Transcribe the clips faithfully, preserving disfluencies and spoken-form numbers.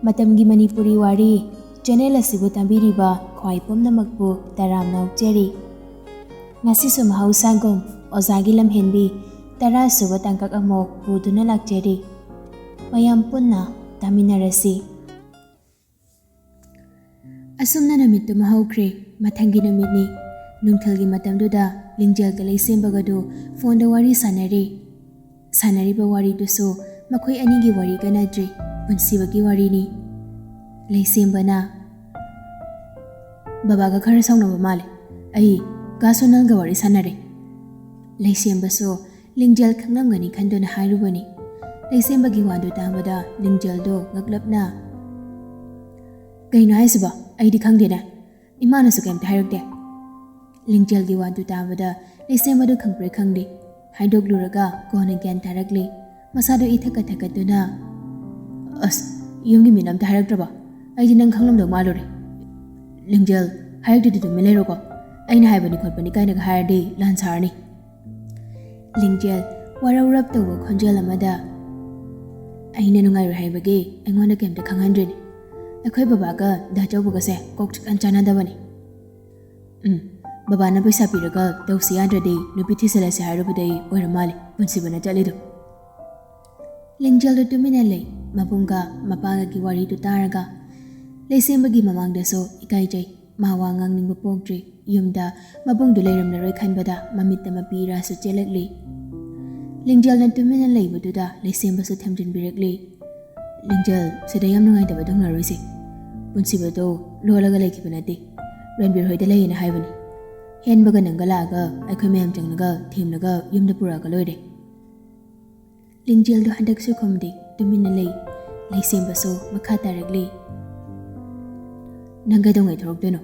ꯃꯇꯝꯒꯤ ꯃꯅꯤꯄꯨꯔꯤ ꯋꯥꯔꯤ ꯆꯦꯅꯦꯜ ꯑꯁꯤꯕꯨ ꯇꯥꯕꯤꯔꯤꯕ ꯈ꯭ꯋꯥꯏ ꯄꯨꯝꯅꯃꯛꯄꯨ ꯇꯔꯥꯝꯅ ꯑꯣꯛꯆꯔꯤ꯫ ꯉꯁꯤꯁꯨ ꯃꯍꯧꯁꯥꯒꯨꯝ ꯑꯣꯖꯥꯒꯤ ꯂꯝꯍꯦꯟꯕꯤ ꯇꯔꯥ ꯁꯨꯕ ꯇꯥꯡꯀꯛ ꯑꯃꯨꯛ ꯄꯨꯗꯨꯅ ꯂꯥꯛꯆꯔꯤ꯫ ꯃꯌꯥꯝ ꯄꯨꯟꯅ ꯇꯥꯃꯤꯟꯅꯔꯁꯤ꯫ ꯑꯁꯨꯝꯅ ꯅꯨꯃꯤꯠꯇꯨꯃ ꯍꯧꯈ꯭ꯔꯦ꯫ ꯃꯊꯪꯒꯤ ꯅꯨꯃꯤꯠꯅꯤ꯫ ꯅꯨꯡꯊꯤꯜꯒꯤ ꯃꯇꯝꯗꯨꯗ ꯂꯤꯡꯖꯦꯜꯒ ꯂꯩꯁꯦꯝꯕꯒꯗꯨ ꯐꯣꯟꯗ ꯋꯥꯔꯤ ꯁꯥꯟꯅꯔꯤ꯫ ꯁꯥꯟꯅꯔꯤꯕ ꯋꯥꯔꯤꯗꯨꯁꯨ ꯃꯈꯣꯏ ꯑꯅꯤꯒꯤ ꯋꯥꯔꯤꯒ ꯅꯠꯇ꯭ꯔꯦ, ꯄꯨꯟꯁꯤꯕꯒꯤ ꯋꯥꯔꯤꯅꯤ꯫ ꯂꯩꯁꯦꯝꯕꯅ, "ꯕꯕꯥꯒ ꯈꯔ ꯁꯥꯎꯅꯕ ꯃꯥꯜꯂꯦ꯫ ꯑꯩ ꯀꯥ ꯁꯣꯅꯜꯒ ꯋꯥꯔꯤ ꯁꯥꯟꯅꯔꯦ꯫" ꯂꯩꯁꯦꯝꯕꯁꯨ ꯂꯤꯡꯖꯦꯜ ꯈꯪꯂꯝꯒꯅꯤ ꯈꯟꯗꯨꯅ ꯍꯥꯏꯔꯨꯕꯅꯤ꯫ ꯂꯩꯁꯦꯝꯕꯒꯤ ꯋꯥꯗꯨ ꯇꯥꯕꯗ ꯂꯤꯡꯖꯦꯜꯗꯣ ꯉꯛꯂꯞꯅ, "ꯀꯩꯅꯣ ꯍꯥꯏꯁꯤꯕꯣ? ꯑꯩꯗꯤ ꯈꯪꯗꯦꯅꯦ꯫ ꯏꯃꯥꯅꯁꯨ ꯀꯩꯝꯇ ꯍꯥꯏꯔꯛꯇꯦ꯫" ꯂꯤꯡꯖꯦꯜꯒꯤ ꯋꯥꯗꯨ ꯇꯥꯕꯗ ꯂꯩꯁꯦꯝꯕꯗꯨ ꯈꯪꯄ꯭ꯔꯦꯛ ꯈꯪꯂꯦ꯫ ꯍꯥꯏꯗꯣꯛꯂꯨꯔꯒ ꯀꯣꯟꯅ ꯒ꯭ꯌꯥꯟ ꯇꯥꯔꯛꯂꯦ꯫ ꯃꯁꯥꯗꯨ ꯏꯊꯛꯀ ꯊꯛꯀꯠꯇꯨꯅ, "ꯑꯁ, ꯌꯨꯝꯒꯤ ꯃꯤꯅ ꯑꯝꯇ ꯍꯥꯏꯔꯛꯇ꯭ꯔꯕꯣ? ꯑꯩꯗꯤ ꯅꯪ ꯈꯪꯂꯝꯗꯧ ꯃꯥꯜꯂꯨꯔꯦ꯫" ꯂꯤꯡꯖꯦꯜ, ꯍꯥꯏꯔꯛꯇ꯭ꯔꯗꯤ ꯇꯨꯃꯤꯟ ꯂꯩꯔꯣꯀꯣ꯫ ꯑꯩꯅ ꯍꯥꯏꯕꯅꯤ ꯈꯣꯠꯄꯅꯤ ꯀꯥꯏꯅꯒ ꯍꯥꯏꯔꯗꯤ ꯂꯥꯟ ꯁꯥꯔꯅꯤ꯫ ꯂꯤꯡꯖꯦꯜ ꯋꯥꯔꯧꯔꯞ ꯇꯧꯕ ꯈꯣꯟꯖꯦꯜ ꯑꯃꯗ, "ꯑꯩꯅ ꯅꯨꯡꯉꯥꯏꯔꯣꯏ ꯍꯥꯏꯕꯒꯤ ꯑꯩꯉꯣꯟꯗ ꯀꯩꯝꯇ ꯈꯪꯍꯟꯗ꯭ꯔꯤꯅꯤ꯫ ꯑꯩꯈꯣꯏ ꯕꯕꯥꯒ ꯗꯥ ꯆꯧꯕꯒꯁꯦ ꯀꯣꯛ ꯁꯨꯛꯆꯥꯟ ꯆꯥꯟꯅꯗꯕꯅꯤ꯫" "ꯎꯝ, ꯕꯕꯥꯅ ꯄꯩꯁꯥ ꯄꯤꯔꯒ ꯇꯧꯁꯤ ꯌꯥꯗ꯭ꯔꯗꯤ ꯅꯨꯄꯤ ꯊꯤꯖꯤꯜꯂꯁꯤ ꯍꯥꯏꯔꯨꯕꯗꯩ ꯑꯣꯏꯔ ꯃꯥꯜꯂꯦ ꯄꯨꯟꯁꯤꯕꯅ ꯆꯠꯂꯤꯗꯣ꯫" ꯂꯤꯡꯖꯦꯜꯗꯨ ꯇꯨꯃꯤꯟꯅ ꯂꯩ꯫ ꯃꯕꯨꯡꯒ ꯃꯄꯥꯒꯒꯤ ꯋꯥꯔꯤꯗꯨ ꯇꯥꯔꯒ ꯂꯩꯁꯦꯝꯕꯒꯤ ꯃꯃꯥꯡꯗꯁꯨ ꯏꯀꯥꯏꯖꯩ꯫ ꯃꯥ ꯋꯥ ꯉꯥꯡꯅꯤꯡꯕ ꯄꯣꯛꯇ꯭ꯔꯤ꯫ ꯌꯨꯝꯗ ꯃꯕꯨꯡꯗꯨ ꯂꯩꯔꯝꯂꯔꯣꯏ ꯈꯟꯕꯗ ꯃꯃꯤꯠꯇ ꯃꯄꯤ ꯏꯔꯥꯁꯨ ꯆꯦꯜꯂꯛꯂꯤ꯫ ꯂꯤꯡꯖꯦꯜꯅ ꯇꯨꯃꯤꯟꯅ ꯂꯩꯕꯗꯨꯗ ꯂꯩꯁꯦꯝꯕꯁꯨ ꯊꯦꯝꯖꯤꯟꯕꯤꯔꯛꯂꯤ꯫ "ꯂꯤꯡꯖꯦꯜ, ꯁꯤꯗ ꯌꯥꯝ ꯅꯨꯡꯉꯥꯏꯇꯕ ꯇꯧꯅꯔꯣꯏꯁꯦ꯫ ꯄꯨꯟꯁꯤꯕꯗꯣ ꯂꯣꯜꯂꯒ ꯂꯩꯈꯤꯕ ꯅꯠꯇꯦ꯫ ꯔꯟꯕꯤꯔ ꯍꯣꯏꯗ ꯂꯩꯌꯦꯅ ꯍꯥꯏꯕꯅꯤ꯫ ꯍꯦꯟꯕꯒ ꯅꯪꯒ ꯂꯥꯛꯑꯒ ꯑꯩꯈꯣꯏ ꯃꯌꯥꯝ ꯆꯪꯂꯒ ꯊꯦꯝꯂꯒ ꯌꯨꯝꯗ ꯄꯨꯔꯛꯑꯒ ꯂꯣꯏꯔꯦ꯫" ꯂꯤꯡꯖꯦꯜꯗꯣ ꯍꯟꯗꯛꯁꯨ ꯈꯨꯝꯗꯦ, ꯇꯨꯃꯤꯟꯅ ꯂꯩ꯫ ꯂꯩꯁꯦꯝꯕꯁꯨ ꯃꯈꯥ ꯇꯥꯔꯛꯂꯤ꯫ "ꯅꯪ ꯀꯩꯗꯧꯉꯩ ꯊꯣꯔꯛꯇꯣꯏꯅꯣ?"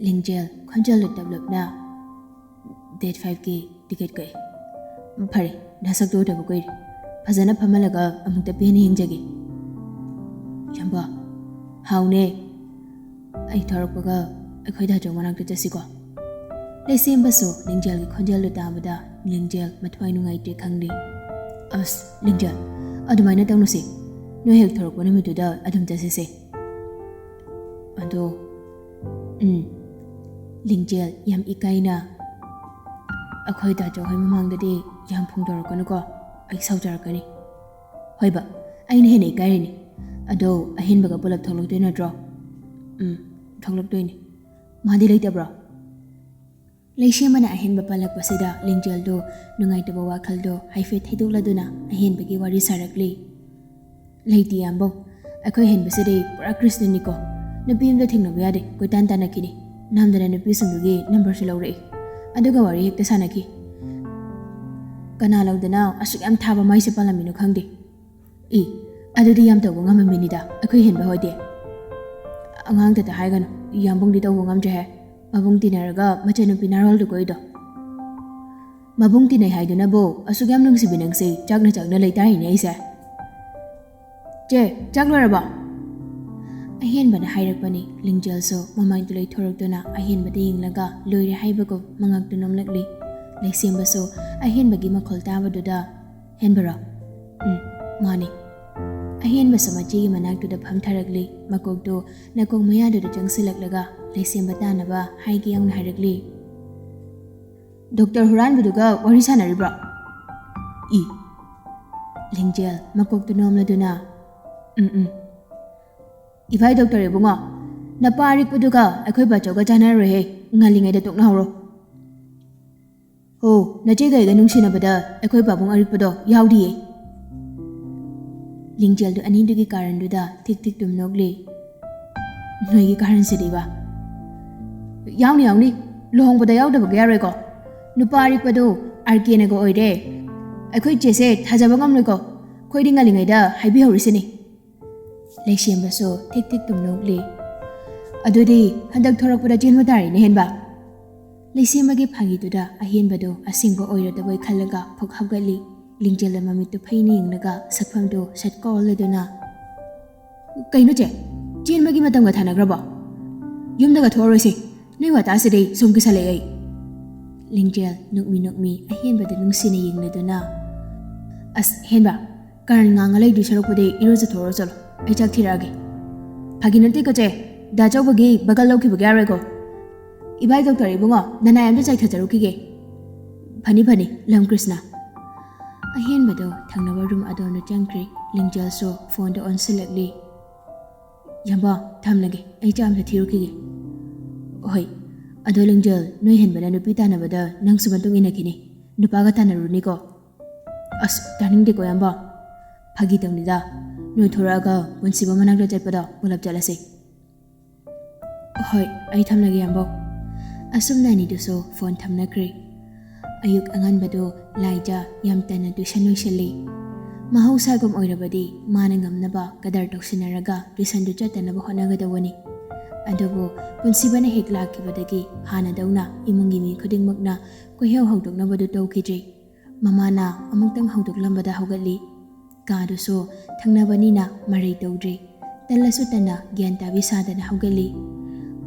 ꯂꯤꯡꯖꯦꯜ ꯈꯣꯟꯖꯦꯜꯗꯣ ꯇꯞꯂꯞꯅ, "ꯗꯦꯠ ꯐꯥꯏꯚꯀꯤ ꯇꯤꯀꯦꯠ ꯀꯛꯑꯦ꯫" "ꯐꯔꯦ, ꯅꯁꯛꯇꯣ ꯎꯗꯕ ꯀꯨꯏꯔꯦ꯫ ꯐꯖꯅ ꯐꯝꯍꯜꯂꯒ ꯑꯃꯨꯛꯇ ꯄꯦꯟꯅ ꯌꯦꯡꯖꯒꯦ꯫" "ꯏꯌꯥꯝꯕ꯫" "ꯍꯥꯎꯅꯦ꯫ ꯑꯩ ꯊꯣꯔꯛꯄꯒ ꯑꯩꯈꯣꯏ ꯗꯥꯆꯧ ꯃꯅꯥꯛꯇ ꯆꯠꯁꯤꯀꯣ꯫" ꯂꯩꯁꯦꯝꯕꯁꯨ ꯂꯤꯡꯖꯦꯜꯒꯤ ꯈꯣꯟꯖꯦꯜꯗꯨ ꯇꯥꯕꯗ ꯂꯤꯡꯖꯦꯜ ꯃꯊ꯭ꯋꯥꯏ ꯅꯨꯡꯉꯥꯏꯇ꯭ꯔꯦ ꯈꯪꯂꯦ꯫ "ꯑꯁ, ꯂꯤꯡꯖꯦꯜ, ꯑꯗꯨꯃꯥꯏꯅ ꯇꯧꯅꯨꯁꯦ꯫ ꯅꯣꯏ ꯍꯦꯛ ꯊꯣꯔꯛꯄ ꯅꯨꯃꯤꯠꯇꯨꯗ ꯑꯗꯨꯝ ꯆꯠꯁꯤꯁꯦ꯫ ꯑꯗꯣ, ꯎꯝ, ꯂꯤꯡꯖꯦꯜ ꯌꯥꯝ ꯏꯀꯥꯏꯅ, "ꯑꯩꯈꯣꯏ ꯗꯥꯆꯧ ꯍꯣꯏ ꯃꯃꯥꯡꯗꯗꯤ ꯌꯥꯝ ꯐꯣꯡꯗꯣꯔꯛꯀꯅꯨꯀꯣ, ꯑꯩ ꯁꯥꯎꯖꯔꯛꯀꯅꯤ"꯫ "ꯍꯣꯏꯕ, ꯑꯩꯅ ꯍꯦꯟꯅ ꯏꯀꯥꯏꯔꯤꯅꯤ꯫ ꯑꯗꯣ ꯑꯍꯦꯟꯕꯒ ꯄꯨꯂꯞ ꯊꯣꯛꯂꯛꯇꯣꯏ ꯅꯠꯇ꯭ꯔꯣ?" "ꯎꯝ, ꯊꯣꯛꯂꯛꯇꯣꯏꯅꯤ꯫ ꯃꯥꯗꯤ ꯂꯩꯇꯕ꯭ꯔꯣ?" ꯂꯩꯁꯦꯝꯕꯅ ꯑꯍꯦꯟꯕ ꯄꯜꯂꯛꯄꯁꯤꯗ ꯂꯤꯡꯖꯦꯜꯗꯣ ꯅꯨꯡꯉꯥꯏꯇꯕ ꯋꯥꯈꯜꯗꯣ ꯍꯥꯏꯐꯦꯠ ꯊꯩꯗꯣꯛꯂꯗꯨꯅ ꯑꯍꯦꯟꯕꯒꯤ ꯋꯥꯔꯤ ꯁꯥꯔꯛꯂꯤ꯫ "ꯂꯩꯇꯦ ꯏꯌꯥꯝꯕꯧ, ꯑꯩꯈꯣꯏ ꯍꯦꯟꯕꯁꯤꯗꯤ ꯄꯨꯔꯥ ꯀ꯭ꯔꯤꯁꯅꯅꯤꯀꯣ꯫ ꯅꯨꯄꯤ ꯑꯃꯗ ꯊꯦꯡꯅꯕ ꯌꯥꯗꯦ, ꯀꯣꯏꯇꯥꯟ ꯇꯥꯟꯅꯈꯤꯅꯤ꯫ ꯅꯝꯗꯅ ꯅꯨꯄꯤꯁꯤꯡꯗꯨꯒꯤ ꯅꯝꯕꯔꯁꯨ ꯂꯧꯔꯛꯏ, ꯑꯗꯨꯒ ꯋꯥꯔꯤ ꯍꯦꯛꯇ ꯁꯥꯟꯅꯈꯤ꯫ ꯀꯅꯥ ꯂꯧꯗꯅ ꯑꯁꯨꯛ ꯌꯥꯝ ꯊꯥꯕ ꯃꯥꯏꯁꯦ ꯄꯥꯜꯂꯝꯃꯤꯅꯣ ꯈꯪꯗꯦ꯫ ꯏ, ꯑꯗꯨꯗꯤ ꯌꯥꯝ ꯇꯧꯕ ꯉꯝꯃꯝꯃꯤꯅꯤꯗ ꯑꯩꯈꯣꯏ ꯍꯦꯟꯕ ꯍꯣꯏꯗꯤ꯫ ꯑꯉꯥꯡꯗꯇ ꯍꯥꯏꯒꯅꯨ, ꯏꯌꯥꯝꯕꯨꯡꯗꯤ ꯇꯧꯕ ꯉꯝꯗ꯭ꯔꯦꯍꯦ꯫ ꯃꯕꯨꯡ ꯇꯤꯟꯅꯔꯒ ꯃꯆꯟꯅꯨꯄꯤ ꯅꯥꯔꯣꯜꯗꯨ ꯀꯣꯏꯗꯣ꯫ ꯃꯕꯨꯡ ꯇꯤꯟꯅꯩ ꯍꯥꯏꯗꯨꯅꯕꯨ ꯑꯁꯨꯛ ꯌꯥꯝ ꯅꯨꯡꯁꯤꯕꯤ ꯅꯪꯁꯦ ꯆꯥꯛꯅ ꯆꯥꯛꯅ ꯂꯩꯇꯥꯔꯤꯅꯦ ꯑꯩꯁꯦ꯫ ꯆꯦ, ꯆꯥꯛ ꯂꯣꯏꯔꯕꯣ?" ꯑꯍꯦꯟꯕꯅ ꯍꯥꯏꯔꯛꯄꯅꯤ꯫ ꯂꯤꯡꯖꯦꯜꯁꯨ ꯃꯃꯥꯏꯗꯨ ꯂꯩꯊꯣꯔꯛꯇꯨꯅ ꯑꯍꯦꯟꯕꯗ ꯌꯦꯡꯂꯒ ꯂꯣꯏꯔꯦ ꯍꯥꯏꯕꯒꯨꯝ ꯃꯉꯛꯇꯨ ꯅꯣꯝꯂꯛꯂꯤ꯫ ꯂꯩꯁꯦꯝꯕꯁꯨ ꯑꯍꯦꯟꯕꯒꯤ ꯃꯈꯣꯜ ꯇꯥꯕꯗꯨꯗ, "ꯍꯦꯟꯕꯔꯣ?" "ꯎꯝ, ꯃꯥꯅꯤ"꯫ ꯑꯍꯦꯟꯕꯁꯨ ꯃꯆꯦꯒꯤ ꯃꯅꯥꯛꯇꯨꯗ ꯐꯝꯊꯔꯛꯂꯤ꯫ ꯃꯀꯣꯛꯇꯨ ꯅꯥꯀꯣꯡ ꯃꯌꯥꯗꯨꯗ ꯆꯪꯁꯤꯜꯂꯛꯂꯒ ꯂꯩꯁꯦꯝꯕ ꯇꯥꯅꯕ ꯍꯥꯏꯒꯦ ꯌꯥꯎꯅ ꯍꯥꯏꯔꯛꯂꯤ꯫ "ꯗꯣꯛꯇꯔ ꯍꯨꯔꯥꯟꯕꯗꯨꯒ ꯋꯥꯔꯤ ꯁꯥꯟꯅꯔꯤꯕ꯭ꯔꯣ?" ꯏ꯫ ꯂꯤꯡꯖꯦꯜ ꯃꯀꯣꯛꯇꯨ ꯅꯣꯝꯂꯗꯨꯅ, "ꯎꯝ, ꯎꯝ꯫ ꯏꯚꯥꯏ ꯗꯣꯛꯇꯔ ꯏꯕꯨꯡꯉꯣ, ꯅꯄꯥ ꯑꯔꯤꯛꯄꯗꯨꯒ ꯑꯩꯈꯣꯏ ꯕꯥꯆꯧꯒ ꯆꯥꯟꯅꯔꯣꯏꯍꯦ, ꯉꯜꯂꯤꯉꯩꯗ ꯇꯣꯛꯅꯍꯧꯔꯣ"꯫ "ꯍꯣ, ꯅꯆꯦꯒ ꯑꯩꯒ ꯅꯨꯡꯁꯤꯅꯕꯗ ꯑꯩꯈꯣꯏ ꯄꯥꯕꯨꯡ ꯑꯔꯤꯛꯄꯗꯣ ꯌꯥꯎꯗꯤꯌꯦ"꯫ ꯂꯤꯡꯖꯦꯜꯗꯨ ꯑꯅꯤꯗꯨꯒꯤ ꯀꯥꯔꯟꯗꯨꯗ ꯊꯤꯛ ꯊꯤꯛ ꯇꯨꯝ ꯅꯣꯛꯂꯤ꯫ "ꯅꯣꯏꯒꯤ ꯀꯥꯔꯟꯁꯤꯗꯤꯕ"꯫ "ꯌꯥꯎꯅꯤ, ꯌꯥꯎꯅꯤ꯫ ꯂꯨꯍꯣꯡꯕꯗ ꯌꯥꯎꯗꯕꯒ ꯌꯥꯔꯣꯏꯀꯣ꯫ ꯅꯨꯄꯥ ꯑꯔꯤꯛꯄꯗꯨ ꯑꯥꯔ ꯀꯦꯅꯒ ꯑꯣꯏꯔꯦ꯫ ꯑꯩꯈꯣꯏ ꯆꯦꯁꯦ ꯊꯥꯖꯕ ꯉꯝꯂꯣꯏꯀꯣ꯫ ꯑꯩꯈꯣꯏꯗꯤ ꯉꯜꯂꯤꯉꯩꯗ ꯍꯥꯏꯕꯤꯍꯧꯔꯤꯁꯤꯅꯤ"꯫ ꯂꯩꯁꯦꯝꯕꯁꯨ ꯊꯤꯛ ꯊꯤꯛ ꯇꯨꯝ ꯅꯣꯛꯂꯤ꯫ "ꯑꯗꯨꯗꯤ ꯍꯟꯗꯛ ꯊꯣꯔꯛꯄꯗ ꯆꯦꯟꯕ ꯇꯥꯔꯦꯅꯦ, ꯍꯦꯟꯕ"꯫ ꯂꯩꯁꯦꯝꯕꯒꯤ ꯐꯥꯒꯤꯗꯨꯗ ꯑꯍꯦꯟꯕꯗꯨ ꯑꯁꯦꯡꯕ ꯑꯣꯏꯔꯗꯕꯣꯏ ꯈꯜꯂꯒ ꯐꯨꯛ ꯍꯧꯒꯠꯂꯤ꯫ ꯂꯤꯡꯖꯦꯜꯗ ꯃꯃꯤꯠꯇꯨ ꯐꯩꯅ ꯌꯦꯡꯂꯒ ꯁꯛꯐꯝꯗꯨ ꯁꯠ ꯀꯥꯎꯍꯜꯂꯗꯨꯅ, "ꯀꯩꯅꯣ ꯆꯦ? ꯆꯦꯟꯕꯒꯤ ꯃꯇꯝꯒ ꯊꯥꯅꯈ꯭ꯔꯕꯣ? ꯌꯨꯝꯗꯒ ꯊꯣꯛꯑꯔꯣꯏꯁꯦ꯫ ꯅꯣꯏ ꯋꯥꯇꯥꯁꯤꯗꯤ ꯁꯨꯝ ꯀꯤꯁꯜꯂꯛꯑꯦ ꯑꯩ"꯫ ꯂꯤꯡꯖꯦꯜ ꯅꯣꯛꯃꯤ ꯅꯣꯛꯃꯤ ꯑꯍꯦꯟꯕꯗ ꯅꯨꯡꯁꯤꯅ ꯌꯦꯡꯂꯗꯨꯅ, "ꯑꯁ, ꯍꯦꯟꯕ, ꯀꯔꯟ ꯉꯥꯡꯉ ꯂꯩꯗꯣꯏ ꯁꯔꯨꯛꯄꯨꯗꯤ ꯏꯔꯨꯖꯊꯣꯛꯎꯔꯣ ꯆꯠꯂꯣ꯫ ꯑꯩ ꯆꯥꯛ ꯊꯤꯔꯛꯑꯒꯦ꯫ ꯐꯥꯒꯤ ꯅꯠꯇꯦ ꯀꯣ ꯆꯦ, ꯗꯥ ꯆꯧꯕꯒꯤ ꯕꯒꯜ ꯂꯧꯈꯤꯕꯒꯤ ꯌꯥꯔꯣꯏꯀꯣ꯫ ꯏꯕꯥꯏ ꯗꯣꯛꯇꯔ ꯏꯕꯨꯡꯉꯣ, ꯅꯅꯥꯏ ꯑꯝꯇ ꯆꯥꯏꯊꯖꯔꯨꯈꯤꯒꯦ꯫ ꯐꯅꯤ ꯐꯅꯤ, ꯂꯝ ꯀ꯭ꯔꯤꯁꯅ꯫ ꯑꯍꯦꯟꯕꯗꯣ ꯊꯪꯅꯕ ꯔꯨꯝ ꯑꯗꯣꯝꯗ ꯆꯪꯈ꯭ꯔꯦ꯫ ꯂꯤꯡꯖꯦꯜꯁꯨ ꯐꯣꯟꯗ ꯑꯣꯟꯁꯤꯜꯂꯛꯂꯤ꯫ ꯌꯥꯝꯕꯣ, ꯊꯝꯂꯒꯦ, ꯑꯩ ꯆꯥꯛ ꯑꯝꯇ ꯊꯤꯔꯨꯈꯤꯒꯦ꯫ ꯍꯣꯏ, ꯑꯗꯣ ꯂꯤꯡꯖꯦꯜ, ꯅꯣꯏ ꯍꯦꯟꯕꯅ ꯅꯨꯄꯤ ꯇꯥꯟꯅꯕꯗ ꯅꯪꯁꯨ ꯃꯇꯨꯡ ꯏꯟꯅꯈꯤꯅꯤ꯫ ꯅꯨꯄꯥꯒ ꯇꯥꯟꯅꯔꯨꯅꯤꯀꯣ꯫ ꯑꯁ, ꯇꯥꯅꯤꯡꯗꯦꯀꯣ ꯌꯥꯝꯕꯣ꯫ ꯐꯥꯒꯤ ꯇꯧꯅꯤꯗ꯫ ꯅꯣꯏ ꯊꯣꯔꯛꯑꯒ ꯄꯨꯟꯁꯤꯕ ꯃꯅꯥꯛꯇ ꯆꯠꯄꯗꯣ ꯄꯨꯂꯞ ꯆꯠꯂꯁꯤ꯫ ꯍꯣꯏ, ꯑꯩ ꯊꯝꯂꯒꯦ ꯌꯥꯝꯕꯣ꯫ ꯑꯁꯨꯝꯅ ꯑꯅꯤꯗꯨꯁꯨ ꯐꯣꯟ ꯊꯝꯅꯈ꯭ꯔꯦ꯫ ꯑꯌꯨꯛ ꯑꯉꯟꯕꯗꯨ ꯂꯥꯏꯖꯥ ꯌꯥꯝ ꯇꯟꯅ ꯇꯨꯏꯁꯟ ꯂꯣꯏꯁꯤꯜꯂꯤ꯫ ꯃꯍꯧꯁꯥꯒꯨꯝ ꯑꯣꯏꯔꯕꯗꯤ ꯃꯥꯅ ꯉꯝꯅꯕ ꯀꯗꯔ ꯇꯧꯁꯤꯟꯅꯔꯒ ꯇꯨꯏꯁꯟꯗꯨ ꯆꯠꯇꯅꯕ ꯍꯣꯠꯅꯒꯗꯧꯕꯅꯤ꯫ ꯑꯗꯨꯕꯨ ꯄꯨꯟꯁꯤꯕꯅ ꯍꯦꯛ ꯂꯥꯛꯈꯤꯕꯗꯒꯤ ꯍꯥꯟꯅꯗꯧꯅ ꯏꯃꯨꯡꯒꯤ ꯃꯤ ꯈꯨꯗꯤꯡꯃꯛꯅ ꯀꯣꯏꯍꯧ ꯍꯧꯗꯣꯛꯅꯕꯗꯨ ꯇꯧꯈꯤꯗ꯭ꯔꯤ꯫ ꯃꯃꯥꯅ ꯑꯃꯨꯛꯇꯪ ꯍꯧꯗꯣꯛꯂꯝꯕꯗ ꯍꯧꯒꯠꯂꯤ꯫ ꯀꯥꯗꯨꯁꯨ ꯊꯪꯅꯕꯅꯤꯅ ꯃꯔꯩ ꯇꯧꯗ꯭ꯔꯤ꯫ ꯇꯜꯂꯁꯨ ꯇꯟꯅ ꯒ꯭ꯌꯥꯟ ꯇꯥꯕꯤ ꯁꯥꯗꯅ ꯍꯧꯒꯠꯂꯤ꯫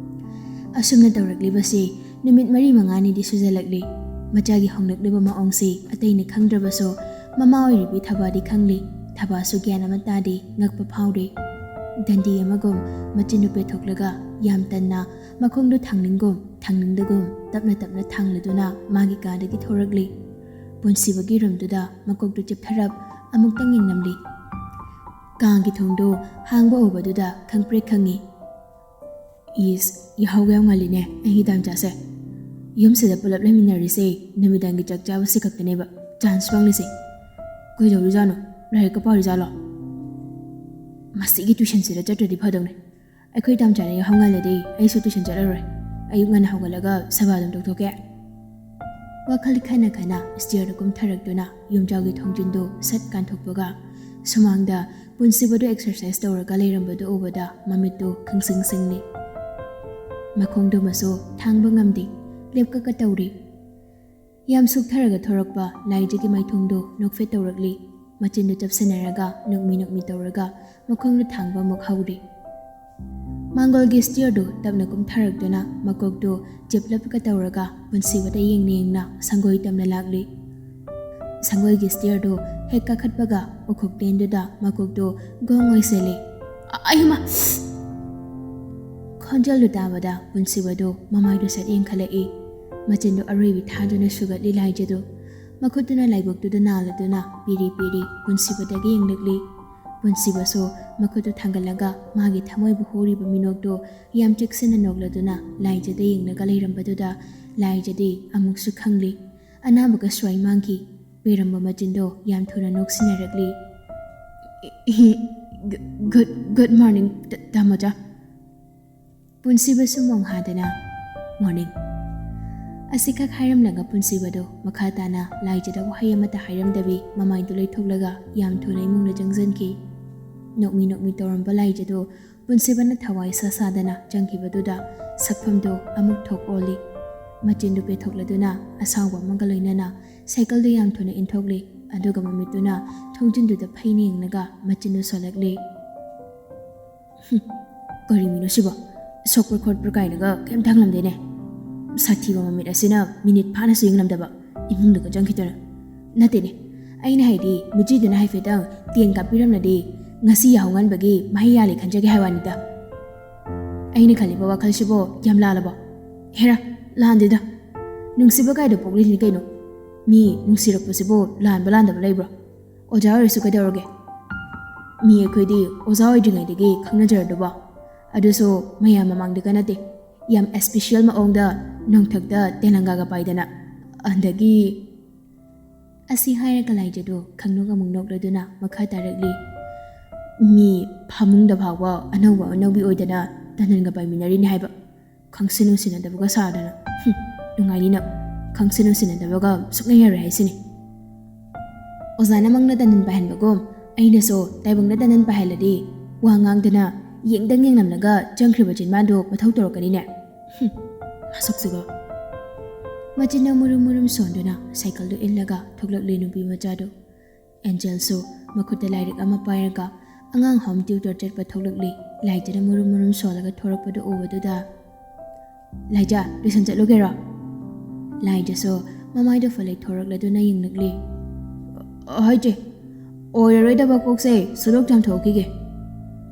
ꯑꯁꯨꯝꯅ ꯇꯧꯔꯛꯂꯤꯕꯁꯤ ꯅꯨꯃꯤꯠ ꯃꯔꯤ ꯃꯉꯥꯅꯤꯗꯤ ꯁꯨꯖꯜꯂꯛꯂꯤ꯫ ꯃꯆꯥꯒꯤ ꯍꯣꯡꯂꯛꯂꯤꯕ ꯃꯑꯣꯡꯁꯤ ꯑꯇꯩꯅ ꯈꯪꯗ꯭ꯔꯕꯁꯨ ꯃꯃꯥ ꯑꯣꯏꯔꯤꯕꯤ ꯊꯕꯥꯗꯤ ꯈꯪꯂꯤ꯫ ꯊꯕꯥꯁꯨ ꯒ꯭ꯌꯥꯟ ꯑꯃ ꯇꯥꯗꯦ, ꯉꯛꯄ ꯐꯥꯎꯔꯤ꯫ ꯗꯟꯗꯤ ꯑꯃꯒꯨꯝ ꯃꯆꯤꯟꯗꯨ ꯄꯦꯊꯣꯛꯂꯒ ꯌꯥꯝ ꯇꯟꯅ ꯃꯈꯣꯡꯗꯨ ꯊꯥꯡꯅꯤꯡꯒꯨꯝ ꯊꯥꯡꯅꯤꯡꯗꯒꯨꯝ ꯇꯞꯅ ꯇꯞꯅ ꯊꯥꯡꯂꯗꯨꯅ ꯃꯥꯒꯤ ꯀꯥꯗꯒꯤ ꯊꯣꯔꯛꯂꯤ꯫ ꯄꯨꯟꯁꯤꯕꯒꯤ ꯔꯨꯝꯗꯨꯗ ꯃꯀꯣꯛꯇꯨ ꯆꯤꯞꯊꯔꯞ ꯑꯃꯨꯛꯇꯪ ꯌꯦꯡꯂꯝꯂꯤ꯫ ꯀꯥꯒꯤ ꯊꯣꯡꯗꯨ ꯍꯥꯡꯕ ꯎꯕꯗꯨꯗ ꯈꯪꯄ꯭ꯔꯦꯛ ꯈꯪꯉꯤ꯫ ꯏꯁ, ꯌꯥꯍꯧꯒ ꯌꯥꯝ ꯉꯜꯂꯤꯅꯦ ꯑꯩꯒꯤ ꯗꯥꯝꯆꯥꯁꯦ꯫ ꯌꯨꯝꯁꯤꯗ ꯄꯨꯂꯞ ꯂꯩꯃꯤꯟꯅꯔꯤꯁꯦ ꯅꯨꯃꯤꯗꯥꯡꯒꯤ ꯆꯥꯛ ꯆꯥꯕꯁꯤ ꯈꯛꯇꯅꯦꯕ ꯆꯥꯟꯁ ꯐꯪꯂꯤꯁꯦ꯫ ꯀꯩꯗꯧꯔꯤꯖꯥꯠꯅꯣ? ꯂꯥꯏꯔꯤꯛꯀ ꯄꯥꯔꯤꯖꯥꯠꯂꯣ? ꯃꯁꯤꯒꯤ ꯇꯨꯏꯁꯟꯁꯤꯗ ꯆꯠꯇ꯭ꯔꯗꯤ ꯐꯗꯧꯅꯦ꯫ ꯑꯩꯈꯣꯏ ꯗꯥꯝꯆꯥꯅ ꯌꯥꯍꯧ ꯉꯜꯂꯗꯤ ꯑꯩꯁꯨ ꯇꯨꯏꯁꯟ ꯆꯠꯂꯔꯣꯏ꯫ ꯑꯌꯨꯛ ꯉꯟꯅ ꯍꯧꯒꯠꯂꯒ ꯁꯦꯕꯥ ꯑꯗꯨꯝ ꯇꯧꯊꯣꯛꯀꯦ꯫ ꯋꯥꯈꯜ ꯈꯟꯅ ꯈꯟꯅ ꯁ꯭ꯇꯤꯌꯔꯗ ꯀꯨꯝꯊꯔꯛꯇꯨꯅ ꯌꯨꯝꯖꯥꯎꯒꯤ ꯊꯣꯡꯖꯤꯟꯗꯨ ꯁꯠ ꯀꯥꯟꯊꯣꯛꯄꯒ ꯁꯨꯃꯥꯡꯗ ꯄꯨꯟꯁꯤꯕꯗꯨ ꯑꯦꯛꯁꯔꯁꯥꯏꯁ ꯇꯧꯔꯒ ꯂꯩꯔꯝꯕꯗꯨ ꯎꯕꯗ ꯃꯃꯤꯠꯇꯨ ꯈꯪꯁꯤꯡ ꯁꯤꯡꯂꯤ꯫ ꯃꯈꯣꯡꯗꯨꯃꯁꯨ ꯊꯥꯡꯕ ꯉꯝꯗꯦ, ꯂꯦꯞꯀꯛꯀ ꯇꯧꯔꯤ꯫ ꯌꯥꯝ ꯁꯨꯛꯊꯔꯒ ꯊꯣꯔꯛꯄ ꯂꯥꯏꯖꯒꯤ ꯃꯥꯏꯊꯣꯡꯗꯨ ꯅꯣꯛꯐꯦꯠ ꯇꯧꯔꯛꯂꯤ꯫ ꯃꯆꯤꯟꯗꯨ ꯆꯞꯁꯤꯟꯅꯔꯒ ꯅꯣꯛꯃꯤ ꯅꯣꯛꯃꯤ ꯇꯧꯔꯒ ꯃꯈꯣꯡꯗꯨ ꯊꯥꯡꯕ ꯑꯃꯨꯛ ꯍꯧꯔꯤ꯫ ꯃꯥꯡꯒꯣꯜꯒꯤ ꯁ꯭ꯇꯤꯌꯔꯗꯨ ꯇꯞꯅ ꯀꯨꯝꯊꯔꯛꯇꯨꯅ ꯃꯀꯣꯛꯇꯨ ꯆꯤꯞꯂꯞꯀ ꯇꯧꯔꯒ ꯄꯨꯟꯁꯤꯕꯗ ꯌꯦꯡꯅ ꯌꯦꯡꯅ ꯁꯪꯒꯣꯏ ꯇꯝꯅ ꯂꯥꯛꯂꯤ꯫ ꯁꯪꯒꯣꯏꯒꯤ ꯁ꯭ꯇꯤꯌꯔꯗꯨ ꯍꯦꯛ ꯀꯥꯈꯠꯄꯒ ꯎꯈꯣꯛ ꯇꯦꯟꯗꯨꯗ ꯃꯀꯣꯛꯇꯨ ꯒꯣꯡ ꯑꯣꯏꯁꯤꯜꯂꯤ꯫ ꯑ-, ꯑꯌꯨꯃ! ꯈꯣꯟꯖꯦꯜꯗꯨ ꯇꯥꯕꯗ ꯄꯨꯟꯁꯤꯕꯗꯨ ꯃꯃꯥꯏꯗꯨ ꯁꯠ ꯌꯦꯡꯈꯠꯂꯛꯏ꯫ ꯃꯆꯤꯟꯗꯨ ꯑꯔꯣꯏꯕꯤ ꯊꯥꯗꯨꯅ ꯁꯨꯒꯠꯂꯤ ꯂꯥꯏꯖꯗꯨ꯫ ꯃꯈꯨꯠꯇꯨꯅ ꯂꯥꯏꯕꯛꯇꯨꯗ ꯅꯥꯜꯂꯗꯨꯅ ꯄꯤꯔꯤ ꯄꯤꯔꯤ ꯄꯨꯟꯁꯤꯕꯗꯒꯤ ꯌꯦꯡꯂꯛꯂꯤ꯫ ꯄꯨꯟꯁꯤꯕꯁꯨ ꯃꯈꯨꯠꯇꯨ ꯊꯥꯡꯒꯠꯂꯒ ꯃꯥꯒꯤ ꯊꯃꯣꯏꯕꯨ ꯍꯨꯔꯤꯕ ꯃꯤꯅꯣꯛꯇꯨ ꯌꯥꯝ ꯆꯦꯛꯁꯤꯟꯅ ꯅꯣꯛꯂꯗꯨꯅ ꯂꯥꯏꯖꯗ ꯌꯦꯡꯂꯒ ꯂꯩꯔꯝꯕꯗꯨꯗ ꯂꯥꯏꯖꯗꯤ ꯑꯃꯨꯛꯁꯨ ꯈꯪꯂꯤ꯫ ꯑꯅꯥꯕꯒ ꯁ꯭ꯋꯥꯏ ꯃꯥꯡꯈꯤ꯫ ꯄꯦꯔꯝꯕ ꯃꯆꯤꯟꯗꯣ ꯌꯥꯝ ꯊꯨꯅ ꯅꯣꯛꯁꯤꯟꯅꯔꯛꯂꯤ꯫ ꯒꯨꯗ, ꯒꯨꯗ ꯃꯣꯔꯅꯤꯡ, ꯇ-, ꯇꯥꯃꯣꯆꯥ꯫ ꯄꯨꯟꯁꯤꯕꯁꯨ ꯃꯣꯡ ꯍꯥꯗꯅ, "ꯃꯣꯔꯅꯤꯡ" ꯑꯁꯤꯈꯛ ꯍꯥꯏꯔꯝꯂꯒ ꯄꯨꯟꯁꯤꯕꯗꯣ ꯃꯈꯥ ꯇꯥꯅ ꯂꯥꯏꯖꯗ ꯋꯥꯍꯩ ꯑꯃꯠꯇ ꯍꯥꯏꯔꯝꯗꯕꯤ ꯃꯃꯥꯏꯗꯨ ꯂꯩꯊꯣꯛꯂꯒ ꯌꯥꯝ ꯊꯨꯅ ꯏꯃꯨꯡꯗ ꯆꯪꯁꯤꯟꯈꯤ꯫ ꯅꯣꯛꯃꯤ ꯅꯣꯛꯃꯤ ꯇꯧꯔꯝꯕ ꯂꯥꯏꯖꯗꯣ ꯄꯨꯟꯁꯤꯕꯅ ꯊꯋꯥꯏ ꯁꯥ ꯁꯥꯗꯅ ꯆꯪꯈꯤꯕꯗꯨꯗ ꯁꯛꯐꯝꯗꯨ ꯑꯃꯨꯛ ꯊꯣꯛ ꯑꯣꯜꯂꯤ꯫ ꯃꯆꯤꯟꯗꯨ ꯄꯦꯊꯣꯛꯂꯗꯨꯅ ꯑꯁꯥꯎꯕ ꯑꯃꯒ ꯂꯣꯏꯅꯅ ꯁꯥꯏꯀꯜꯗꯨ ꯌꯥꯝ ꯊꯨꯅ ꯏꯟꯊꯣꯛꯂꯤ꯫ ꯑꯗꯨꯒ ꯃꯃꯤꯠꯇꯨꯅ ꯊꯣꯡꯖꯤꯟꯗꯨꯗ ꯐꯩꯅ ꯌꯦꯡꯂꯒ ꯃꯆꯤꯟꯗꯨ ꯁꯣꯜꯂꯛꯂꯤ꯫ "ꯍꯨꯝ, ꯀꯔꯤ ꯃꯤꯅꯣ ꯁꯤꯕꯣ? ꯁꯣꯛꯄ꯭ꯔ ꯈꯣꯠꯄ꯭ꯔ ꯀꯥꯏꯅꯒ ꯀꯩꯝꯇ ꯍꯪꯂꯝꯗꯦꯅꯦ꯫ ꯁꯥꯊꯤꯕ ꯃꯃꯤꯠ ꯑꯁꯤꯅ ꯃꯤꯅꯤꯠ ꯐꯥꯅꯁꯨ ꯌꯦꯡꯂꯝꯗꯕ, ꯏꯃꯨꯡꯗꯒ ꯆꯪꯈꯤꯗꯣꯏꯔꯥ? ꯅꯠꯇꯦꯅꯦ, ꯑꯩꯅ ꯍꯥꯏꯗꯤ ꯃꯤꯆꯤꯗꯨꯅ ꯍꯥꯏꯐꯦꯠꯇꯪ ꯇꯦꯟ ꯀꯥꯞꯄꯤꯔꯝꯂꯗꯤ ꯉꯁꯤ ꯌꯥꯍꯧ ꯉꯟꯕꯒꯤ ꯃꯍꯩ ꯌꯥꯜꯂꯦ ꯈꯟꯖꯒꯦ ꯍꯥꯏ ꯋꯥꯅꯤꯗ꯫ ꯑꯩꯅ ꯈꯜꯂꯤꯕ ꯋꯥꯈꯜꯁꯤꯕꯣ ꯌꯥꯝ ꯂꯥꯜꯂꯕꯣ? ꯍꯦꯔꯥ, ꯂꯥꯟꯗꯦꯗ꯫ ꯅꯨꯡꯁꯤꯕ ꯀꯥꯏꯗ ꯄꯣꯛꯂꯤꯅꯤ ꯀꯩꯅꯣ? ꯃꯤ ꯅꯨꯡꯁꯤꯔꯛꯄꯁꯤꯕꯨ ꯂꯥꯟꯕ ꯂꯥꯟꯗꯕ ꯂꯩꯕ꯭ꯔꯣ? ꯑꯣꯖꯥ ꯑꯣꯏꯔꯁꯨ ꯀꯩꯗꯧꯔꯒꯦ? ꯃꯤ ꯑꯩꯈꯣꯏꯗꯤ ꯑꯣꯖꯥ ꯑꯣꯏꯗ꯭ꯔꯤꯉꯩꯗꯒꯤ ꯈꯪꯅꯖꯔꯗꯨꯕꯣ꯫ ꯑꯗꯨꯁꯨ ꯃꯌꯥꯝ ꯃꯃꯥꯡꯗꯒ ꯅꯠꯇꯦ, ꯌꯥꯝ ꯏꯁꯄꯤꯁꯤꯌꯦꯜ ꯃꯑꯣꯡꯗ ꯅꯣꯡꯊꯛꯇ ꯇꯦꯂꯪꯒꯥꯒ ꯄꯥꯏꯗꯅ꯫ ꯑꯗꯒꯤ" ꯑꯁꯤ ꯍꯥꯏꯔꯒ ꯂꯥꯏꯖꯗꯨ ꯈꯪꯅꯣꯛ ꯑꯃꯨꯛ ꯅꯣꯛꯂꯗꯨꯅ ꯃꯈꯥ ꯇꯥꯔꯛꯂꯤ꯫ "ꯃꯤ ꯐꯃꯨꯡꯗ ꯐꯥꯎꯕ ꯑꯅꯧꯕ ꯑꯅꯧꯕꯤ ꯑꯣꯏꯗꯅ ꯇꯟꯗꯟꯒ ꯄꯥꯏꯃꯤꯟꯅꯔꯤꯅꯤ ꯍꯥꯏꯕ꯫ ꯈꯪꯁꯤ ꯅꯨꯡꯁꯤꯅꯗꯕꯒ ꯁꯥꯗꯅ꯫ ꯍꯨꯝ, ꯅꯨꯡꯉꯥꯏꯅꯤ ꯅꯪ꯫ ꯈꯪꯁꯤ ꯅꯨꯡꯁꯤꯅꯗꯕꯒ ꯁꯨꯛꯂꯩ ꯌꯥꯔꯣꯏ ꯍꯥꯏꯁꯤꯅꯤ꯫ ꯑꯣꯖꯥꯅ ꯃꯪꯅ ꯇꯟꯗꯟ ꯄꯥꯏꯍꯟꯕꯒꯨꯝ ꯑꯩꯅꯁꯨ ꯇꯥꯏꯕꯪꯅ ꯇꯟꯗꯟ ꯄꯥꯏꯍꯜꯂꯗꯤ ꯋꯥ ꯉꯥꯡꯗꯅ ꯌꯦꯡꯗꯪ ꯌꯦꯡꯂꯝꯂꯒ ꯆꯪꯈ꯭ꯔꯤꯕ ꯆꯤꯟꯕꯥꯟꯗꯨ ꯃꯊꯧ ꯇꯧꯔꯛꯀꯅꯤꯅꯦ꯫ ꯍꯨꯝ, ꯃꯁꯛꯁꯤꯒ꯫" ꯃꯆꯤꯟꯗ ꯃꯨꯔꯨꯝ ꯃꯨꯔꯨꯝ ꯁꯣꯟꯗꯨꯅ ꯁꯥꯏꯀꯜꯗꯨ ꯏꯜꯂꯒ ꯊꯣꯛꯂꯛꯂꯦ ꯅꯨꯄꯤ ꯃꯆꯥꯗꯨ꯫ ꯑꯦꯟꯖꯦꯜꯁꯨ ꯃꯈꯨꯠꯇ ꯂꯥꯏꯔꯤꯛ ꯑꯃ ꯄꯥꯏꯔꯒ ꯑꯉꯥꯡ ꯍꯣꯝ ꯇ꯭ꯌꯨꯇꯔ ꯆꯠꯄ ꯊꯣꯛꯂꯛꯂꯤ꯫ ꯂꯥꯏꯖꯅ ꯃꯨꯔꯨꯝ ꯃꯨꯔꯨꯝ ꯁꯣꯜꯂꯒ ꯊꯣꯔꯛꯄꯗꯨ ꯎꯕꯗꯨꯗ, "ꯂꯥꯏꯖ, ꯇ꯭ꯌꯨꯁꯟ ꯆꯠꯂꯨꯒꯦꯔꯣ?" ꯂꯥꯏꯖꯁꯨ ꯃꯃꯥꯏꯗꯨ ꯐꯂꯩ ꯊꯣꯔꯛꯂꯗꯨꯅ ꯌꯦꯡꯂꯛꯂꯤ꯫ ꯍꯣꯏ ꯆꯦ, ꯑꯣꯏꯔꯔꯣꯏꯗꯕ ꯀꯣꯛꯁꯦ ꯁꯨꯗꯣꯛ ꯆꯥꯝꯊꯣꯛꯈꯤꯒꯦ꯫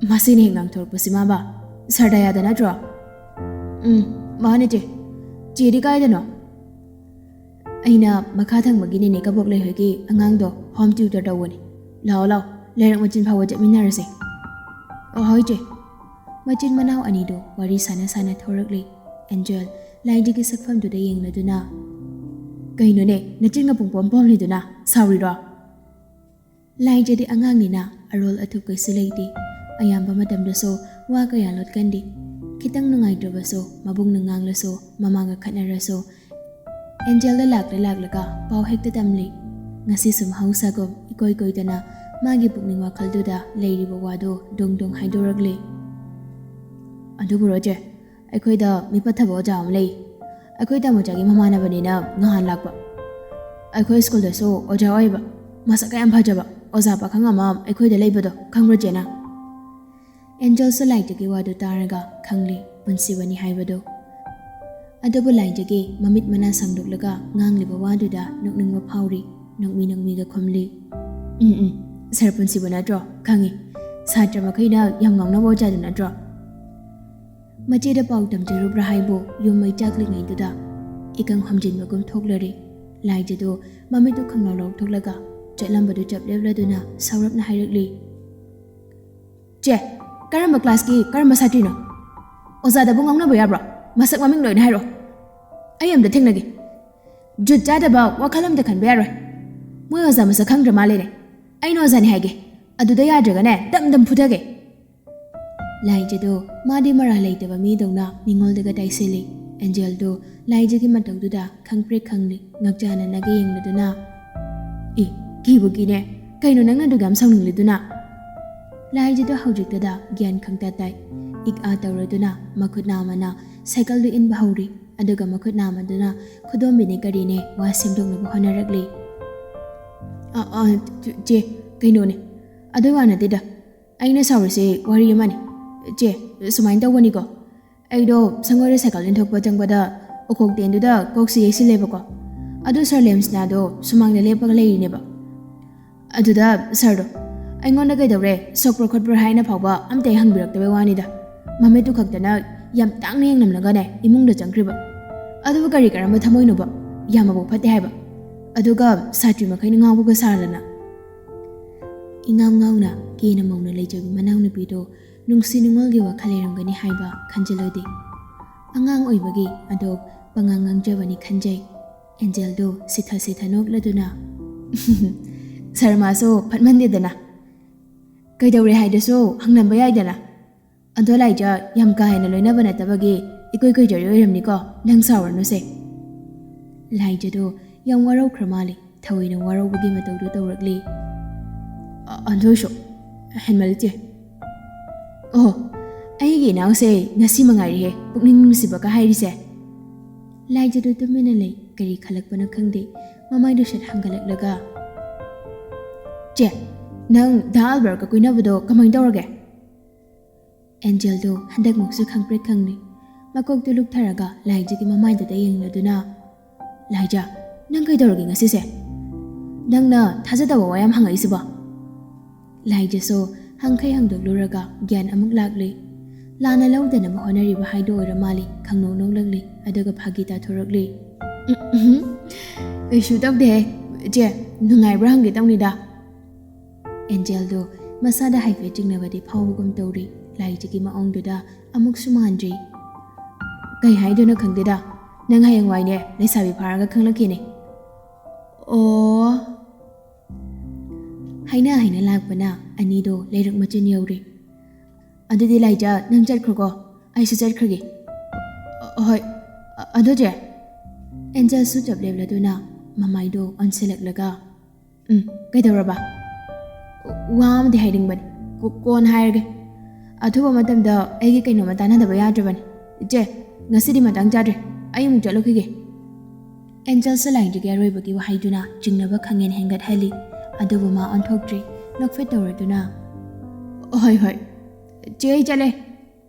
ꯃꯁꯤꯅ ꯍꯦꯛ ꯉꯥꯡꯊꯣꯔꯛꯄꯁꯤ ꯃꯥꯕ꯫ ꯁꯔ ꯗꯌꯥꯗ ꯅꯠꯇ꯭ꯔꯣ? ꯎꯝ, ꯃꯥꯅꯦ ꯆꯦ꯫ ꯆꯦꯗꯤ ꯀꯥꯏꯗꯅꯣ? ꯑꯩꯅ ꯃꯈꯥ ꯊꯪꯕꯒꯤ ꯅꯦꯅꯦ ꯀꯕꯣꯛ ꯂꯩꯍꯣꯏꯒꯤ ꯑꯉꯥꯡꯗꯣ ꯍꯣꯝ ꯇ꯭ꯌꯨꯇꯔ ꯇꯧꯕꯅꯤ꯫ ꯂꯥꯛꯑꯣ ꯂꯥꯛꯑꯣ, ꯂꯩꯔꯛ ꯃꯆꯤꯟ ꯐꯥꯎꯕ ꯆꯠꯃꯤꯟꯅꯔꯁꯦ꯫ ꯑꯣ ꯍꯣꯏ ꯆꯦ꯫ ꯃꯆꯤꯟ ꯃꯅꯥꯎ ꯑꯅꯤꯗꯨ ꯋꯥꯔꯤ ꯁꯥꯟꯅ ꯁꯥꯟꯅ ꯊꯣꯔꯛꯂꯤ꯫ ꯑꯦꯟꯖꯦꯜ ꯂꯥꯏꯖꯒꯤ ꯁꯛꯐꯝꯗꯨꯗ ꯌꯦꯡꯂꯗꯨꯅ, "ꯀꯩꯅꯣꯅꯦ, ꯅꯆꯤꯟꯒ ꯄꯨꯡꯄꯣꯝ ꯄꯣꯝꯂꯤꯗꯨꯅ? ꯁꯥꯎꯔꯤꯔꯣ?" ꯂꯥꯏꯖꯗꯤ ꯑꯉꯥꯡꯅꯤꯅ ꯑꯔꯣꯜ ꯑꯊꯨꯞ ꯀꯩꯁꯨ ꯂꯩꯇꯦ꯫ ꯑꯌꯥꯝꯕ ꯃꯇꯝꯗꯁꯨ ꯋꯥ ꯀꯌꯥ ꯂꯣꯠꯀꯟꯗꯦ꯫ ꯈꯤꯇꯪ ꯅꯨꯡꯉꯥꯏꯇ꯭ꯔꯕꯁꯨ, ꯃꯕꯨꯡꯅ ꯉꯥꯡꯂꯁꯨ, ꯃꯃꯥꯒ ꯈꯠꯅꯔꯁꯨ, ꯑꯦꯟꯖꯦꯜꯗ ꯂꯥꯛꯂ ꯂꯥꯛꯂꯒ ꯄꯥꯎ ꯍꯦꯛꯇ ꯇꯝꯂꯤ꯫ ꯉꯁꯤꯁꯨ ꯃꯍꯧꯁꯥꯒꯨꯝ ꯏꯀꯣꯏ ꯀꯣꯏꯗꯅ ꯃꯥꯒꯤ ꯄꯨꯛꯅꯤꯡ ꯋꯥꯈꯜꯗꯨꯗ ꯂꯩꯔꯤꯕ ꯋꯥꯗꯨ ꯗꯣꯡ ꯗꯣꯡ ꯍꯥꯏꯗꯣꯔꯛꯂꯤ꯫ "ꯑꯗꯨꯕꯨꯔꯣ ꯆꯦ, ꯑꯩꯈꯣꯏꯗ ꯃꯤ ꯐꯠꯇꯕ ꯑꯣꯖꯥ ꯑꯃ ꯂꯩ꯫ ꯑꯩꯈꯣꯏ ꯇꯥꯃꯣꯆꯥꯒꯤ ꯃꯃꯥꯟꯅꯕꯅꯤꯅ ꯉꯍꯥꯟ ꯂꯥꯛꯄ꯫ ꯑꯩꯈꯣꯏ ꯁ꯭ꯀꯨꯜꯗꯁꯨ ꯑꯣꯖꯥ ꯑꯣꯏꯕ꯫ ꯃꯁꯛꯀ ꯌꯥꯝ ꯐꯖꯕ ꯑꯣꯖꯥ ꯄꯥꯈꯪ ꯑꯃ ꯑꯩꯈꯣꯏꯗ ꯂꯩꯕꯗꯣ ꯈꯪꯕ꯭ꯔꯣ ꯆꯦ ꯅꯪ?" ꯑꯦꯟꯖꯦꯜꯁꯨ ꯂꯥꯏꯖꯒꯤ ꯋꯥꯗꯨ ꯇꯥꯔꯒ ꯈꯪꯂꯦ ꯄꯨꯟꯁꯤꯕꯅꯤ ꯍꯥꯏꯕꯗꯨ꯫ ꯑꯗꯨꯕꯨ ꯂꯥꯏꯖꯒꯤ ꯃꯃꯤꯠ ꯃꯅꯥ ꯁꯥꯡꯗꯣꯛꯂꯒ ꯉꯥꯡꯂꯤꯕ ꯋꯥꯗꯨꯗ ꯅꯣꯛꯅꯤꯡꯕ ꯐꯥꯎꯔꯤ꯫ ꯅꯣꯛꯃꯤ ꯅꯣꯛꯃꯤꯒ ꯈꯨꯝꯂꯤ, "ꯎꯝ ꯎꯝ, ꯁꯥꯔ ꯄꯨꯟꯁꯤꯕ ꯅꯠꯇ꯭ꯔꯣ? ꯈꯪꯉꯤ꯫ ꯁꯥꯇ꯭ꯔ ꯃꯈꯩꯅ ꯌꯥꯝ ꯉꯥꯎꯅꯕ ꯑꯣꯖꯥꯗꯨ ꯅꯠꯇ꯭ꯔꯣ?" ꯃꯆꯦꯗ ꯄꯥꯎ ꯇꯝꯖꯔꯨꯕ꯭ꯔꯥ ꯍꯥꯏꯕꯨ ꯌꯨꯝ ꯃꯩ ꯆꯥꯛꯂꯤꯉꯩꯗꯨꯗ ꯏꯀꯪ ꯍꯣꯝꯖꯤꯟꯕꯒꯨꯝ ꯊꯣꯛꯂꯔꯦ꯫ ꯂꯥꯏꯖꯗꯨ ꯃꯃꯤꯠꯇꯨ ꯈꯪꯂꯥꯎ ꯂꯥꯎꯊꯣꯛꯂꯒ ꯆꯠꯂꯝꯕꯗꯨ ꯆꯞ ꯂꯦꯞꯂꯗꯨꯅ ꯁꯥꯎꯔꯞꯅ ꯍꯥꯏꯔꯛꯂꯤ, "ꯆꯦ, ꯀꯔꯝꯕ ꯀ꯭ꯂꯥꯁꯀꯤ ꯀꯔꯝꯕ ꯁꯥꯇ꯭ꯔꯤꯅꯣ? ꯑꯣꯖꯥꯗꯕꯨ ꯉꯥꯡꯅꯕ ꯌꯥꯕ꯭ꯔꯣ? ꯃꯁꯛ ꯃꯃꯤꯡ ꯂꯣꯏꯅ ꯍꯥꯏꯔꯛꯑꯣ꯫ ꯑꯩ ꯑꯝꯇ ꯊꯦꯡꯅꯒꯦ꯫ ꯖꯨꯠ ꯆꯥꯗꯕ ꯋꯥꯈꯜ ꯑꯝꯇ ꯈꯟꯕ ꯌꯥꯔꯣꯏ꯫ ꯃꯣꯏ ꯑꯣꯖꯥ ꯃꯁꯛ ꯈꯪꯗ꯭ꯔ ꯃꯥꯜꯂꯦꯅꯦ꯫ ꯑꯩꯅ ꯑꯣꯖꯥꯅꯤ ꯍꯥꯏꯒꯦ꯫ ꯑꯗꯨꯗ ꯌꯥꯗ꯭ꯔꯒꯅꯦ ꯗꯝ ꯗꯝ ꯐꯨꯊꯒꯦ꯫" ꯂꯥꯏꯖꯗꯣ ꯃꯥꯗꯤ ꯃꯔꯥꯜ ꯂꯩꯇꯕ ꯃꯤꯗꯧꯅ ꯃꯤꯉꯣꯟꯗꯒ ꯇꯥꯏꯁꯤꯜꯂꯤ꯫ ꯑꯦꯟꯖꯦꯜꯗꯣ ꯂꯥꯏꯖꯒꯤ ꯃꯇꯧꯗꯨꯗ ꯈꯪꯄ꯭ꯔꯦꯛ ꯈꯪꯂꯤ꯫ ꯉꯛꯆꯥꯅꯅꯒ ꯌꯦꯡꯂꯗꯨꯅ, "ꯑꯦ, ꯀꯤꯕꯨ ꯀꯤꯅꯦ꯫ ꯀꯩꯅꯣ ꯅꯪꯅ ꯑꯗꯨꯛ ꯌꯥꯝ ꯁꯥꯎꯅꯤꯡꯂꯤꯗꯨꯅ?" ꯂꯥꯏꯖꯗꯣ ꯍꯧꯖꯤꯛꯇꯗ ꯒ꯭ꯌꯥꯟ ꯈꯪꯇ ꯇꯥꯏ꯫ ꯏꯛ ꯑꯥ ꯇꯧꯔꯗꯨꯅ ꯃꯈꯨꯠ ꯅꯥꯝꯃꯅ ꯁꯥꯏꯀꯜꯗꯨ ꯏꯟꯕ ꯍꯧꯔꯤ꯫ ꯑꯗꯨꯒ ꯃꯈꯨꯠ ꯅꯥꯝꯃꯗꯨꯅ ꯈꯨꯗꯣꯝꯕꯤꯅꯦ ꯀꯔꯤꯅꯦ ꯋꯥ ꯁꯦꯝꯗꯣꯛꯅꯕ ꯍꯣꯠꯅꯔꯛꯂꯤ꯫ "ꯑ, ꯑ, ꯆꯦ, ꯀꯩꯅꯣꯅꯦ꯫ ꯑꯗꯨ ꯋꯥ ꯅꯠꯇꯦꯗ꯫ ꯑꯩꯅ ꯁꯥꯎꯔꯤꯁꯦ ꯋꯥꯔꯤ ꯑꯃꯅꯤ꯫ ꯆꯦ, ꯁꯨꯃꯥꯏꯅ ꯇꯧꯕꯅꯤꯀꯣ꯫ ꯑꯩꯗꯣ ꯁꯪꯒꯣꯏꯗ ꯁꯥꯏꯀꯜ ꯏꯟꯊꯣꯛꯄ ꯆꯪꯕꯗ ꯎꯈꯣꯛ ꯇꯦꯟꯗꯨꯗ ꯀꯣꯛꯁꯤ ꯌꯩꯁꯤꯜꯂꯦꯕꯀꯣ꯫ ꯑꯗꯨ ꯁꯥꯔ ꯂꯦꯝꯁꯅꯥꯗꯣ ꯁꯨꯃꯥꯡꯗ ꯂꯦꯞꯄꯒ ꯂꯩꯔꯤꯅꯦꯕ꯫ ꯑꯗꯨꯗ ꯁꯥꯔꯗꯣ ꯑꯩꯉꯣꯟꯗ ꯀꯩꯗꯧꯔꯦ, ꯁꯣꯛꯄ꯭ꯔꯥ ꯈꯣꯠꯄ꯭ꯔꯥ ꯍꯥꯏꯅ ꯐꯥꯎꯕ ꯑꯝꯇ ꯍꯦꯛ ꯍꯪꯕꯤꯔꯛꯇꯕꯩ ꯋꯥꯅꯤꯗ꯫ ꯃꯃꯤꯠꯇꯨ ꯈꯛꯇꯅ ꯌꯥꯝ ꯇꯥꯡꯅ ꯌꯦꯡꯂꯝꯂꯒꯅꯦ ꯏꯃꯨꯡꯗ ꯆꯪꯈ꯭ꯔꯤꯕ꯫ ꯑꯗꯨꯕꯨ ꯀꯔꯤ ꯀꯔꯝꯕ ꯊꯃꯣꯏꯅꯣꯕ? ꯌꯥꯝꯅꯕꯨ ꯐꯠꯇꯦ ꯍꯥꯏꯕ꯫ ꯑꯗꯨꯒ ꯁꯥꯇ꯭ꯔꯤ ꯃꯈꯩꯅ ꯉꯥꯎꯕꯒ ꯁꯥꯔꯗꯅ꯫ ꯏꯉꯥꯎ ꯉꯥꯎꯅ ꯀꯦꯅ ꯃꯧꯅ ꯂꯩꯖꯕꯤ ꯃꯅꯥꯎꯅꯨꯄꯤꯗꯣ ꯅꯨꯡꯁꯤ ꯅꯨꯡꯉꯣꯜꯒꯤ ꯋꯥꯈꯜ ꯂꯩꯔꯝꯒꯅꯤ ꯍꯥꯏꯕ ꯈꯟꯖꯤꯜꯂꯨꯗꯦ꯫ ꯑꯉꯥꯡ ꯑꯣꯏꯕꯒꯤ ꯑꯗꯣ ꯄꯉꯥꯡ ꯉꯥꯡꯖꯕꯅꯤ ꯈꯟꯖꯩ꯫ ꯑꯦꯟꯖꯦꯜꯗꯣ ꯁꯤꯊ ꯁꯤꯊ ꯅꯣꯛꯂꯗꯨꯅ, "ꯁꯥꯔ ꯃꯥꯁꯨ ꯐꯠꯃꯟꯗꯦꯗꯅ꯫ ꯀꯩꯗꯧꯔꯦ ꯍꯥꯏꯗꯁꯨ ꯍꯪꯂꯝꯕ ꯌꯥꯏꯗꯅ꯫ ꯑꯗꯣ ꯂꯥꯏꯖ ꯌꯥꯝ ꯀꯥ ꯍꯦꯟꯅ ꯂꯣꯏꯅꯕ ꯅꯠꯇꯕꯒꯤ ꯏꯀꯨꯏ ꯀꯨꯏꯖꯔꯤ ꯑꯣꯏꯔꯝꯅꯤꯀꯣ, ꯅꯪ ꯁꯥꯎꯔꯅꯨꯁꯦ꯫" ꯂꯥꯏꯖꯗꯣ ꯌꯥꯝ ꯋꯥꯔꯧꯈ꯭ꯔ ꯃꯥꯜꯂꯦ꯫ ꯊꯑꯣꯏꯅ ꯋꯥꯔꯧꯕꯒꯤ ꯃꯇꯧꯗꯨ ꯇꯧꯔꯛꯂꯤ꯫ "ꯑ-, ꯑꯗꯨ ꯑꯣꯏꯁꯨ ꯍꯦꯟꯃꯜꯂꯤ ꯆꯦ꯫ ꯑꯣ, ꯑꯩꯒꯤ ꯏꯅꯥꯎꯁꯦ ꯉꯁꯤ ꯃꯉꯥꯏꯔꯤꯍꯦ ꯄꯨꯛꯅꯤꯡ ꯅꯨꯡꯁꯤꯕꯒ ꯍꯥꯏꯔꯤꯁꯦ꯫" ꯂꯥꯏꯖꯗꯨ ꯇꯨꯃꯤꯟꯅ ꯂꯩ꯫ ꯀꯔꯤ ꯈꯜꯂꯛꯄꯅꯣ ꯈꯪꯗꯦ꯫ ꯃꯃꯥꯏꯗꯨ ꯁꯠ ꯍꯪꯒꯠꯂꯛꯂꯒ, "ꯆꯦ, ꯅꯪ ꯗꯥ ꯑꯜꯕꯔꯠꯀ ꯀꯣꯏꯅꯕꯗꯣ ꯀꯃꯥꯏꯅ ꯇꯧꯔꯒꯦ?" ꯑꯦꯟꯖꯦꯜꯗꯣ ꯍꯟꯗꯛꯃꯨꯛꯁꯨ ꯈꯪꯄ꯭ꯔꯦꯛ ꯈꯪꯂꯤ꯫ ꯃꯀꯣꯛꯇꯨ ꯂꯨꯞꯊꯔꯒ ꯂꯥꯏꯖꯒꯤ ꯃꯃꯥꯏꯗꯨꯗ ꯌꯦꯡꯂꯗꯨꯅ, "ꯂꯥꯏꯖ, ꯅꯪ ꯀꯩꯗꯧꯔꯒꯦ ꯉꯁꯤꯁꯦ? ꯅꯪꯅ ꯊꯥꯖꯗꯕ ꯋꯥ ꯌꯥꯝ ꯍꯪꯉꯛꯏꯁꯤꯕꯣ?" ꯂꯥꯏꯖꯁꯨ ꯍꯪꯈꯩ ꯍꯪꯗꯣꯛꯂꯨꯔꯒ ꯒ꯭ꯌꯥꯟ ꯑꯃꯨꯛ ꯂꯥꯛꯂꯤ꯫ ꯂꯥꯟꯅ ꯂꯧꯗꯅꯕ ꯍꯣꯠꯅꯔꯤꯕ ꯍꯥꯏꯗꯨ ꯑꯣꯏꯔ ꯃꯥꯜꯂꯤ꯫ ꯈꯪꯅꯣꯛ ꯅꯣꯛꯂꯛꯂꯤ꯫ ꯑꯗꯨꯒ ꯐꯥꯒꯤ ꯇꯥꯊꯣꯔꯛꯂꯤ꯫ "ꯎꯝ, ꯎꯝ, ꯀꯩꯁꯨ ꯇꯧꯗꯦꯍꯦ꯫ ꯏꯆꯦ, ꯅꯨꯡꯉꯥꯏꯕ꯭ꯔꯥ ꯍꯪꯒꯦ ꯇꯧꯅꯤꯗ꯫" ꯑꯦꯟꯖꯦꯜꯗꯣ ꯃꯁꯥꯗ ꯍꯥꯏꯐꯦꯠ ꯆꯤꯡꯅꯕꯗꯤ ꯐꯥꯎꯕꯒꯨꯝ ꯇꯧꯔꯤ꯫ ꯂꯥꯏꯖꯒꯤ ꯃꯑꯣꯡꯗꯨꯗ ꯑꯃꯨꯛꯁꯨ ꯃꯥꯟꯗ꯭ꯔꯤ꯫ "ꯀꯩ ꯍꯥꯏꯗꯣꯏꯅꯣ ꯈꯪꯗꯦꯗ꯫ ꯅꯪ ꯍꯌꯦꯡꯋꯥꯏꯅꯦ ꯂꯩꯁꯥꯕꯤ ꯐꯥꯔꯒ ꯈꯪꯂꯛꯈꯤꯅꯦ꯫" ꯑꯣ꯫ ꯍꯥꯏꯅ ꯍꯥꯏꯅ ꯂꯥꯛꯄꯅ ꯑꯅꯤꯗꯣ ꯂꯩꯔꯛ ꯃꯆꯤꯟ ꯌꯧꯔꯦ꯫ "ꯑꯗꯨꯗꯤ ꯂꯥꯏꯖ, ꯅꯪ ꯆꯠꯈ꯭ꯔꯣꯀꯣ, ꯑꯩꯁꯨ ꯆꯠꯈ꯭ꯔꯒꯦ꯫" "ꯑ-, ꯍꯣꯏ꯫ ꯑ-, ꯑꯗꯣ ꯆꯦ?" ꯑꯦꯟꯖꯦꯜꯁꯨ ꯆꯞ ꯂꯦꯞꯂꯗꯨꯅ ꯃꯃꯥꯏꯗꯣ ꯑꯣꯟꯁꯤꯜꯂꯛꯂꯒ, "ꯎꯝ, ꯀꯩꯗꯧꯔꯕ?" "ꯋꯥ ꯑꯃꯗꯤ ꯍꯥꯏꯅꯤꯡꯕꯅꯤ꯫ ꯀꯣ-, ꯀꯣꯟꯅ ꯍꯥꯏꯔꯒꯦ꯫ ꯑꯊꯨꯕ ꯃꯇꯝꯗ ꯑꯩꯒꯤ ꯀꯩꯅꯣꯝꯃ ꯇꯥꯟꯅꯗꯕ ꯌꯥꯗ꯭ꯔꯕꯅꯤ꯫ ꯏꯆꯦ, ꯉꯁꯤꯗꯤ ꯃꯇꯥꯡ ꯆꯥꯗ꯭ꯔꯦ꯫ ꯑꯩ ꯑꯃꯨꯛ ꯆꯠꯂꯨꯈꯤꯒꯦ꯫" ꯑꯦꯟꯖꯦꯜꯁ ꯂꯥꯏꯟꯗꯒꯤ ꯑꯔꯣꯏꯕꯒꯤ ꯋꯥꯍꯩꯗꯨꯅ ꯆꯤꯡꯅꯕ ꯈꯪꯍꯦꯟ ꯍꯦꯟꯒꯠꯍꯜꯂꯤ꯫ ꯑꯗꯨꯕꯨ ꯃꯥ ꯑꯣꯟꯊꯣꯛꯇ꯭ꯔꯤ꯫ ꯅꯣꯛꯐꯦꯠ ꯇꯧꯔꯗꯨꯅ, "ꯍꯣꯏ, ꯍꯣꯏ꯫ ꯆꯦ, ꯑꯩ ꯆꯠꯂꯦ꯫"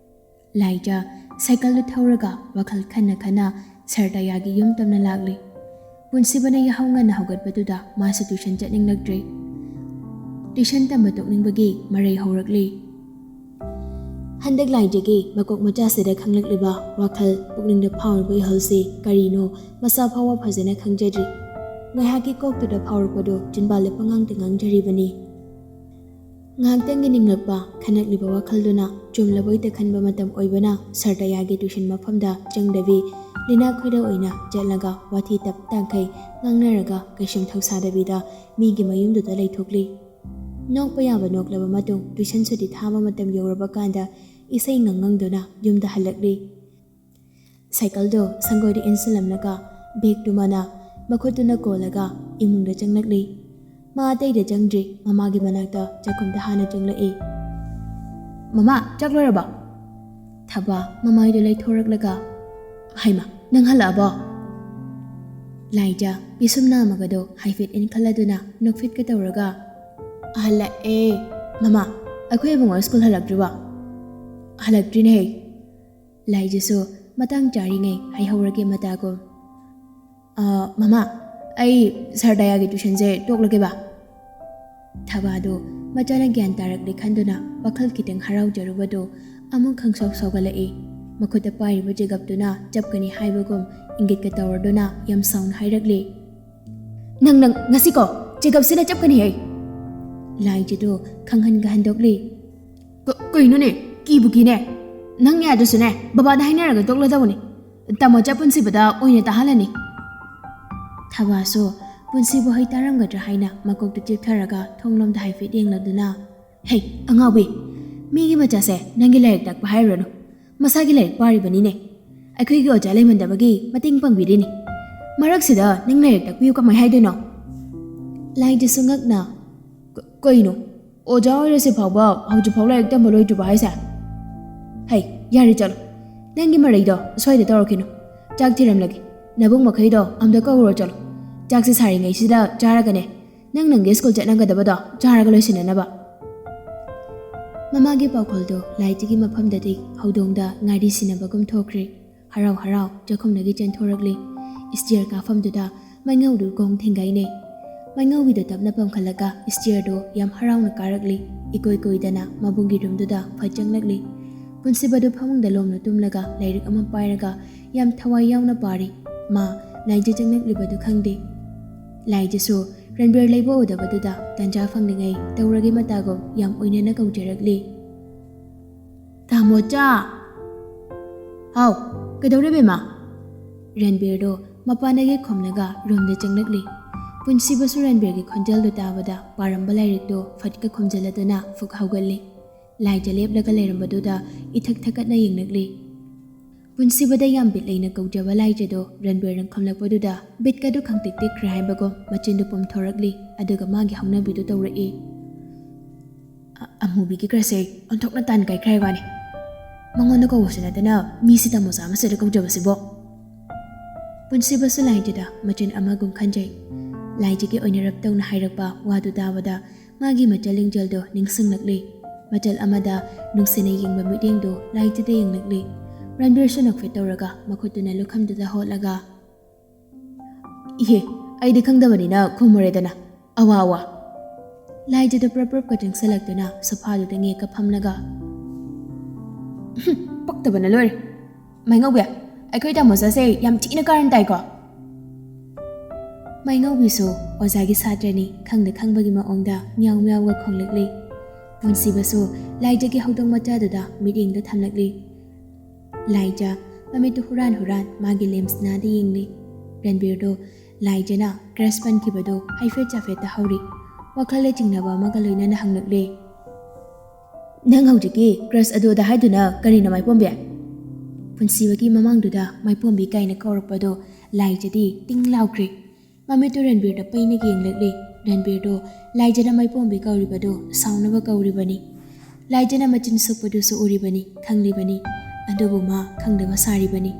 ꯂꯥꯏꯖ ꯁꯥꯏꯀꯜꯗꯨ ꯊꯧꯔꯒ ꯋꯥꯈꯜ ꯈꯟꯅ ꯈꯟꯅ ꯁꯔꯗꯥꯌꯥꯒꯤ ꯌꯨꯝ ꯇꯝꯅ ꯂꯥꯛꯂꯤ꯫ ꯄꯨꯟꯁꯤꯕꯅ ꯌꯥꯍꯧ ꯉꯟꯅ ꯍꯧꯒꯠꯄꯗꯨꯗ ꯃꯥꯁꯨ ꯇ꯭ꯌꯨꯁꯟ ꯆꯠꯅꯤꯡꯂꯛꯇ꯭ꯔꯦ꯫ ꯇ꯭ꯌꯨꯁꯟ ꯇꯝꯕ ꯇꯣꯛꯅꯤꯡꯕꯒꯤ ꯃꯔꯩ ꯍꯧꯔꯛꯂꯤ꯫ ꯍꯟꯗꯛ ꯂꯥꯏꯖꯒꯤ ꯃꯀꯣꯛ ꯃꯆꯥꯁꯤꯗ ꯈꯪꯂꯛꯂꯤꯕ ꯋꯥꯈꯜ, ꯄꯨꯛꯅꯤꯡꯗ ꯐꯥꯎꯔꯤꯕ ꯏꯍꯜꯁꯤ ꯀꯔꯤꯅꯣ ꯃꯁꯥ ꯐꯥꯎꯕ ꯐꯖꯅ ꯈꯪꯖꯗ꯭ꯔꯤ꯫ ꯉꯥꯏꯍꯥꯛꯀꯤ ꯀꯣꯛꯇꯨꯗ ꯐꯥꯎꯔꯛꯄꯗꯨ ꯆꯤꯟꯕꯥꯜꯗ ꯄꯉꯥꯡꯗ ꯉꯥꯡꯖꯔꯤꯕꯅꯤ꯫ ꯉꯥꯏꯍꯥꯛꯇꯪꯒꯤ ꯅꯤꯡꯂꯛꯄ, ꯈꯟꯂꯛꯂꯤꯕ ꯋꯥꯈꯜꯗꯨꯅ ꯆꯨꯝꯂꯕꯣꯏꯗ ꯈꯟꯕ ꯃꯇꯝ ꯑꯣꯏꯕꯅ ꯁꯔꯗꯥꯌꯥꯒꯤ ꯇ꯭ꯌꯨꯁꯟ ꯃꯐꯝꯗ ꯆꯪꯗꯕꯤ, ꯂꯤꯅꯥ ꯈꯣꯏꯗ ꯑꯣꯏꯅ ꯆꯠꯂꯒ ꯋꯥꯊꯤ ꯇꯞ ꯇꯥꯡꯈꯩ ꯉꯥꯡꯅꯔꯒ ꯀꯩꯁꯨꯝ ꯊꯧꯁꯥꯗꯕꯤꯗ ꯃꯤꯒꯤ ꯃꯌꯨꯝꯗꯨꯗ ꯂꯩꯊꯣꯛꯂꯤ꯫ ꯅꯣꯛꯄ ꯌꯥꯕ ꯅꯣꯛꯂꯕ ꯃꯇꯨꯡ ꯇ꯭ꯌꯨꯁꯟ ꯁꯨꯇꯤ ꯊꯥꯕ ꯃꯇꯝ ꯌꯧꯔꯕ ꯀꯥꯟꯗ ꯏꯁꯩ ꯉꯪꯉꯪꯗꯨꯅ ꯌꯨꯝꯗ ꯍꯜꯂꯛꯂꯤ꯫ ꯁꯥꯏꯀꯜꯗꯣ ꯁꯪꯒꯣꯏꯗ ꯏꯟꯁꯤꯜꯂꯝꯂꯒ ꯕꯦꯒꯇꯨ ꯃꯅꯥ ꯃꯈꯨꯠꯇꯨꯅ ꯀꯣꯜꯂꯒ ꯏꯃꯨꯡꯗ ꯆꯪꯂꯛꯂꯤ꯫ ꯃꯥ ꯑꯇꯩꯗ ꯆꯪꯗ꯭ꯔꯤ, ꯃꯃꯥꯒꯤ ꯃꯅꯥꯛꯇ ꯆꯥꯛꯈꯨꯝꯗ ꯍꯥꯟꯅ ꯆꯪꯂꯛꯏ꯫ "ꯃꯃꯥ, ꯆꯥꯛ ꯂꯣꯏꯔꯕꯣ?" ꯊꯕꯥ ꯃꯃꯥꯏꯗꯨ ꯂꯩꯊꯣꯔꯛꯂꯒ, "ꯍꯩꯃꯥ, ꯅꯪ ꯍꯜꯂꯛꯑꯕꯣ?" ꯂꯥꯏꯖ ꯄꯤꯁꯨꯝ ꯅꯥꯝꯃꯒꯗꯣ ꯍꯥꯏꯐꯦꯠ ꯏꯟꯈꯠꯂꯗꯨꯅ ꯅꯣꯛꯐꯦꯠꯀ ꯇꯧꯔꯒ, "ꯍꯜꯂꯛꯑꯦ꯫ ꯃꯃꯥ, ꯑꯩꯈꯣꯏ ꯏꯕꯨꯡꯉꯣ ꯁ꯭ꯀꯨꯜ ꯍꯜꯂꯛꯇ꯭ꯔꯤꯕꯣ?" "ꯍꯜꯂꯛꯇ꯭ꯔꯤꯅꯦꯍꯦ꯫" ꯂꯥꯏꯖꯁꯨ ꯃꯇꯥꯡ ꯆꯥꯔꯤꯉꯩ ꯍꯥꯏꯍꯧꯔꯒꯦ ꯃꯇꯥꯒꯨꯝ꯫ "ꯑ, ꯃꯃꯥ, ꯑꯩ ꯁꯔꯗꯥꯌꯥꯒꯤ ꯇ꯭ꯌꯨꯁꯟꯁꯦ ꯇꯣꯛꯂꯒꯦꯕ꯫" ꯊꯕꯥꯗꯨ ꯃꯆꯥꯅ ꯒ꯭ꯌꯥꯟ ꯇꯥꯔꯛꯂꯦ ꯈꯟꯗꯨꯅ ꯋꯥꯈꯜ ꯈꯤꯇꯪ ꯍꯔꯥꯎꯖꯔꯨꯕꯗꯨ ꯑꯃꯨꯛ ꯈꯪꯁꯥꯎ ꯁꯥꯎꯒꯠꯂꯛꯏ꯫ ꯃꯈꯨꯠꯇ ꯄꯥꯏꯔꯤꯕ ꯆꯦꯒꯞꯇꯨꯅ ꯆꯞꯀꯅꯤ ꯍꯥꯏꯕꯒꯨꯝ ꯏꯪꯒꯤꯠꯀ ꯇꯧꯔꯗꯨꯅ ꯌꯥꯝ ꯁꯥꯎꯅ ꯍꯥꯏꯔꯛꯂꯤ꯫ "ꯅꯪ, ꯅꯪ, ꯉꯁꯤꯀꯣ ꯆꯦꯒꯞꯁꯤꯅ ꯆꯞꯀꯅꯤ ꯍꯦ!" ꯂꯥꯏꯖꯗꯨ ꯈꯪꯍꯟꯒ ꯍꯟꯗꯣꯛꯂꯤ꯫ "ꯀ-, ꯀꯩꯅꯣꯅꯦ? ꯀꯤꯕꯨ ꯀꯤꯅꯦ꯫ ꯅꯪ ꯌꯥꯗ꯭ꯔꯁꯨꯅꯦ, ꯕꯕꯥꯗ ꯍꯥꯏꯅꯔꯒ ꯇꯣꯛꯂꯗꯧꯕꯅꯤ꯫ ꯇꯥꯃꯣ ꯆꯥ ꯄꯨꯟꯁꯤꯕꯗ ꯑꯣꯏꯅ ꯇꯥꯍꯜꯂꯅꯤ꯫" ꯊꯕꯥꯁꯨ ꯄꯨꯟꯁꯤꯕꯨ ꯍꯩ ꯇꯥꯔꯝꯒꯗ꯭ꯔꯥ ꯍꯥꯏꯅ ꯃꯀꯣꯛꯇꯨ ꯆꯤꯞꯊꯔꯒ ꯊꯣꯡꯂꯣꯝꯗ ꯍꯥꯏꯐꯦꯠ ꯌꯦꯡꯂꯗꯨꯅ, "ꯍꯩ, ꯑꯉꯥꯎꯕꯤ! ꯃꯤꯒꯤ ꯃꯆꯥꯁꯦ ꯅꯪꯒꯤ ꯂꯥꯏꯔꯤꯛ ꯇꯥꯛꯄ ꯍꯥꯏꯔꯨꯔꯅꯨ꯫ ꯃꯁꯥꯒꯤ ꯂꯥꯏꯔꯤꯛ ꯄꯥꯔꯤꯕꯅꯤꯅꯦ꯫ ꯑꯩꯈꯣꯏꯒꯤ ꯑꯣꯖꯥ ꯂꯩꯃꯟꯗꯕꯒꯤ ꯃꯇꯦꯡ ꯄꯥꯡꯕꯤꯔꯤꯅꯤ꯫ ꯃꯔꯛꯁꯤꯗ ꯅꯪ ꯂꯥꯏꯔꯤꯛ ꯇꯥꯛꯄꯤꯌꯨ ꯀꯃꯥꯏ ꯍꯥꯏꯗꯣꯏꯅꯣ?" ꯂꯥꯏꯖꯁꯨ ꯉꯛꯅ, "ꯀ-, ꯀꯩꯅꯣ? ꯑꯣꯖꯥ ꯑꯣꯏꯔꯁꯤ ꯐꯥꯎꯕ ꯍꯧꯖꯤꯛꯐꯥꯎ ꯂꯥꯏꯔꯤꯛ ꯇꯝꯕ ꯂꯣꯏꯗ꯭ꯔꯤꯕ ꯍꯥꯏꯁꯦ? ꯍꯩ, ꯌꯥꯔꯦ ꯆꯠꯂꯣ꯫ ꯅꯪꯒꯤ ꯃꯔꯩꯗꯣ ꯁ꯭ꯋꯥꯏꯗ ꯇꯧꯔꯛꯈꯤꯅꯨ꯫ ꯆꯥꯛ ꯊꯤꯔꯝꯂꯒꯦ꯫ ꯅꯕꯨꯡ ꯃꯈꯩꯗꯣ ꯑꯝꯇ ꯀꯧꯔꯣ ꯆꯠꯂꯣ꯫ ꯆꯥꯛꯁꯦ ꯁꯥꯔꯤꯉꯩꯁꯤꯗ ꯆꯥꯔꯒꯅꯦ, ꯅꯪ ꯅꯪꯒꯤ ꯁ꯭ꯀꯨꯜ ꯆꯠꯅꯒꯗꯕꯗꯣ ꯆꯥꯔꯒ ꯂꯣꯏꯁꯤꯟꯅꯅꯕ꯫" ꯃꯃꯥꯒꯤ ꯄꯥꯎꯈꯣꯜꯗꯨ ꯂꯥꯏꯖꯒꯤ ꯃꯐꯝꯗꯗꯤ ꯍꯧꯗꯣꯡꯗ ꯉꯥꯔꯤ ꯁꯤꯟꯅꯕꯒꯨꯝ ꯊꯣꯛꯈ꯭ꯔꯦ꯫ ꯍꯔꯥꯎ ꯍꯔꯥꯎ ꯆꯥꯛꯈꯨꯝꯗꯒꯤ ꯆꯦꯟꯊꯣꯔꯛꯂꯤ꯫ ꯁ꯭ꯇꯤꯌꯔ ꯀꯥꯐꯝꯗꯨꯗ ꯃꯩꯉꯧꯗꯨ ꯈꯣꯡ ꯊꯦꯡꯒꯥꯏꯅꯩ꯫ ꯃꯩꯉꯧꯕꯤꯗꯣ ꯇꯞꯅ ꯄꯝꯈꯠꯂꯒ stairꯗꯣ ꯌꯥꯝ ꯍꯔꯥꯎꯅ ꯀꯥꯔꯛꯂꯤ꯫ ꯏꯀꯣꯏ ꯀꯣꯏꯗꯅ ꯃꯕꯨꯡꯒꯤ roomꯗꯨꯗ ꯐꯠ ꯆꯪꯂꯛꯂꯤ꯫ ꯄꯨꯟꯁꯤꯕꯗꯨ ꯐꯃꯨꯡꯗ ꯂꯣꯝꯅ ꯇꯨꯝꯂꯒ ꯂꯥꯏꯔꯤꯛ ꯑꯃ ꯄꯥꯏꯔꯒ ꯌꯥꯝ ꯊꯋꯥꯏ ꯌꯥꯎꯅ ꯄꯥꯔꯤ꯫ ꯃꯥ ꯂꯥꯏꯖ ꯆꯪꯂꯛꯂꯤꯕꯗꯨ ꯈꯪꯗꯦ꯫ ꯂꯥꯏꯖꯁꯨ ꯔꯟꯕꯤꯔ ꯂꯩꯕ ꯎꯗꯕꯗꯨꯗ ꯇꯟꯖꯥ ꯐꯪꯂꯤꯉꯩ ꯇꯧꯔꯒꯦ ꯃꯇꯥꯒꯨꯝ ꯌꯥꯝ ꯑꯣꯏꯅꯅ ꯀꯧꯖꯔꯛꯂꯤ꯫ "ꯇꯥꯃꯣꯆꯥ!" "ꯍꯥꯎ, ꯀꯩꯗꯧꯔꯦ ꯕꯦꯝꯃ?" ꯔꯟꯕꯤꯔꯗꯣ ꯃꯄꯥꯟꯗꯒꯤ ꯈꯣꯝꯂꯒ roomꯗ ꯆꯪꯂꯛꯂꯤ꯫ ꯄꯨꯟꯁꯤꯕꯁꯨ ꯔꯟꯕꯤꯔꯒꯤ ꯈꯣꯟꯖꯦꯜꯗꯨ ꯇꯥꯕꯗ ꯄꯥꯔꯝꯕ ꯂꯥꯏꯔꯤꯛꯇꯨ ꯐꯠꯀ ꯈꯣꯝꯖꯤꯜꯂꯗꯨꯅ ꯐꯨꯛ ꯍꯧꯒꯠꯂꯤ꯫ ꯂꯥꯏꯖ ꯂꯦꯞꯂꯒ ꯂꯩꯔꯝꯕꯗꯨꯗ ꯏꯊꯛ ꯊꯛꯀꯠꯅ ꯌꯦꯡꯂꯛꯂꯤ꯫ ꯄꯨꯟꯁꯤꯕꯗ ꯌꯥꯝ ꯕꯤꯠ ꯂꯩꯅ ꯀꯧꯖꯕ ꯂꯥꯏꯖꯗꯣ ꯔꯟꯕꯤꯔꯅ ꯈꯣꯝꯂꯛꯄꯗꯨꯗ ꯕꯤꯠꯀꯗꯨ ꯈꯪꯇꯦꯛ ꯇꯦꯛꯈ꯭ꯔꯦ ꯍꯥꯏꯕꯒꯨꯝ ꯃꯆꯤꯟꯗꯨ ꯄꯣꯝꯊꯣꯔꯛꯂꯤ, ꯑꯗꯨꯒ ꯃꯥꯒꯤ ꯍꯧꯅꯕꯤꯗꯨ ꯇꯧꯔꯛꯏ꯫ "ꯑ-, ꯑꯃꯨꯕꯤꯒꯤ crushꯁꯦ ꯑꯣꯟꯊꯣꯛꯅ ꯇꯥꯟ ꯀꯥꯏꯈ꯭ꯔꯦ ꯍꯥꯏ ꯋꯥꯅꯤ꯫ ꯃꯉꯣꯟꯗ ꯀꯧꯕꯁꯨ ꯅꯠꯇꯅ ꯃꯤꯁꯤ ꯇꯥꯃꯣꯆꯥ ꯃꯆꯥꯗ ꯀꯧꯖꯕꯁꯤꯕꯣ?" ꯄꯨꯟꯁꯤꯕꯁꯨ ꯂꯥꯏꯖꯗ ꯃꯆꯤꯟ ꯑꯃꯒꯨꯝ ꯈꯟꯖꯩ꯫ ꯂꯥꯏꯖꯒꯤ ꯑꯣꯏꯅꯔꯞ ꯇꯧꯅ ꯍꯥꯏꯔꯛꯄ ꯋꯥꯗꯨ ꯇꯥꯕꯗ ꯃꯥꯒꯤ ꯃꯆꯜ ꯂꯤꯡꯖꯦꯜꯗꯣ ꯅꯤꯡꯁꯤꯡꯂꯛꯂꯤ꯫ ꯃꯆꯜ ꯑꯃꯗ ꯅꯨꯡꯁꯤꯅ ꯌꯦꯡꯕ ꯃꯤꯠꯌꯦꯡꯗꯨ ꯂꯥꯏꯖꯗ ꯌꯦꯡꯂꯛꯂꯤ꯫ ꯔꯟꯕꯤꯔꯁꯨ ꯅꯣꯛꯐꯦꯠ ꯇꯧꯔꯒ ꯃꯈꯨꯠꯇꯨꯅ ꯂꯨꯈꯝꯗꯨꯗ ꯍꯣꯠꯂꯒ, "ꯏꯍꯦ, ꯑꯩꯗꯤ ꯈꯪꯗꯕꯅꯤꯅ ꯈꯨꯝꯃꯨꯔꯦꯗꯅ꯫ ꯑꯋꯥ, ꯑꯋꯥ!" ꯂꯥꯏꯖꯗ ꯄ꯭ꯔꯞ ꯄ꯭ꯔꯞꯀ ꯆꯪꯁꯤꯜꯂꯛꯇꯨꯅ ꯁꯣꯐꯥꯗꯨꯗ ꯉꯦꯛꯀ ꯐꯝꯂꯒ, "ꯍꯨꯝ, ꯄꯛꯇꯕꯅ ꯂꯣꯏꯔꯦ꯫ ꯃꯩꯉꯧꯕꯤ, ꯑꯩꯈꯣꯏ ꯇꯥꯃꯣꯆꯥꯁꯦ ꯌꯥꯝ ꯊꯤꯅ ꯀꯥꯔꯟ ꯇꯥꯏꯀꯣ?" ꯃꯩꯉꯧꯕꯤꯁꯨ ꯑꯣꯖꯥꯒꯤ ꯁꯥꯇ꯭ꯔꯅꯤ ꯈꯪꯗ ꯈꯪꯕꯒꯤ ꯃꯑꯣꯡꯗ ꯃꯤꯌꯥꯎ ꯃꯤꯌꯥꯎꯒ ꯈꯣꯡꯂꯛꯂꯤ꯫ ꯄꯨꯟꯁꯤꯕꯁꯨ ꯂꯥꯏꯖꯒꯤ ꯍꯧꯗꯣꯡ ꯃꯆꯥꯗꯨꯗ ꯃꯤꯠꯌꯦꯡꯗ ꯊꯝꯂꯛꯂꯤ꯫ ꯂꯥꯏꯖ ꯃꯃꯤꯠꯇꯨ ꯍꯨꯔꯥꯟ ꯍꯨꯔꯥꯟ ꯃꯥꯒꯤ lensꯅꯥꯗ ꯌꯦꯡꯂꯤ꯫ ꯔꯟꯕꯤꯔꯗꯣ ꯂꯥꯏꯖꯅ crush ꯄꯟꯈꯤꯕꯗꯨ ꯍꯥꯏꯐꯦꯠ ꯆꯥꯐꯦꯠ ꯇꯥꯍꯧꯔꯤ꯫ ꯋꯥꯈꯜꯗ ꯆꯤꯡꯅꯕ ꯑꯃꯒ ꯂꯣꯏꯅꯅ ꯍꯪꯂꯛꯂꯦ, "ꯅꯪ ꯍꯧꯖꯤꯛꯀꯤ crush ꯑꯗꯨ ꯑꯗꯥ ꯍꯥꯏꯗꯨꯅ ꯀꯔꯤꯅꯣ, ꯃꯥꯏꯄꯣꯝꯕꯤ?" ꯄꯨꯟꯁꯤꯕꯒꯤ ꯃꯃꯥꯡꯗꯨꯗ ꯃꯥꯏꯄꯣꯝꯕꯤ ꯀꯥꯏꯅ ꯀꯧꯔꯛꯄꯗꯣ ꯂꯥꯏꯖꯗꯤ ꯇꯤꯡ ꯂꯥꯎꯈ꯭ꯔꯦ꯫ ꯃꯃꯤꯠꯇꯨ ꯔꯟꯕꯤꯔꯗ ꯄꯩꯅ ꯌꯦꯡꯂꯛꯂꯤ꯫ ꯔꯟꯕꯤꯔꯗꯣ ꯂꯥꯏꯖꯅ ꯃꯥꯏꯄꯣꯝꯕꯤ ꯀꯧꯔꯤꯕꯗꯣ ꯁꯥꯎꯅꯕ ꯀꯧꯔꯤꯕꯅꯤ꯫ ꯂꯥꯏꯖꯅ ꯃꯆꯤꯟ ꯁꯨꯛꯄꯗꯨꯁꯨ ꯎꯔꯤꯕꯅꯤ, ꯈꯪꯂꯤꯕꯅꯤ꯫ ꯑꯗꯨꯕꯨ ꯃꯥ ꯈꯪꯗꯕ ꯁꯥꯔꯤꯕꯅꯤ꯫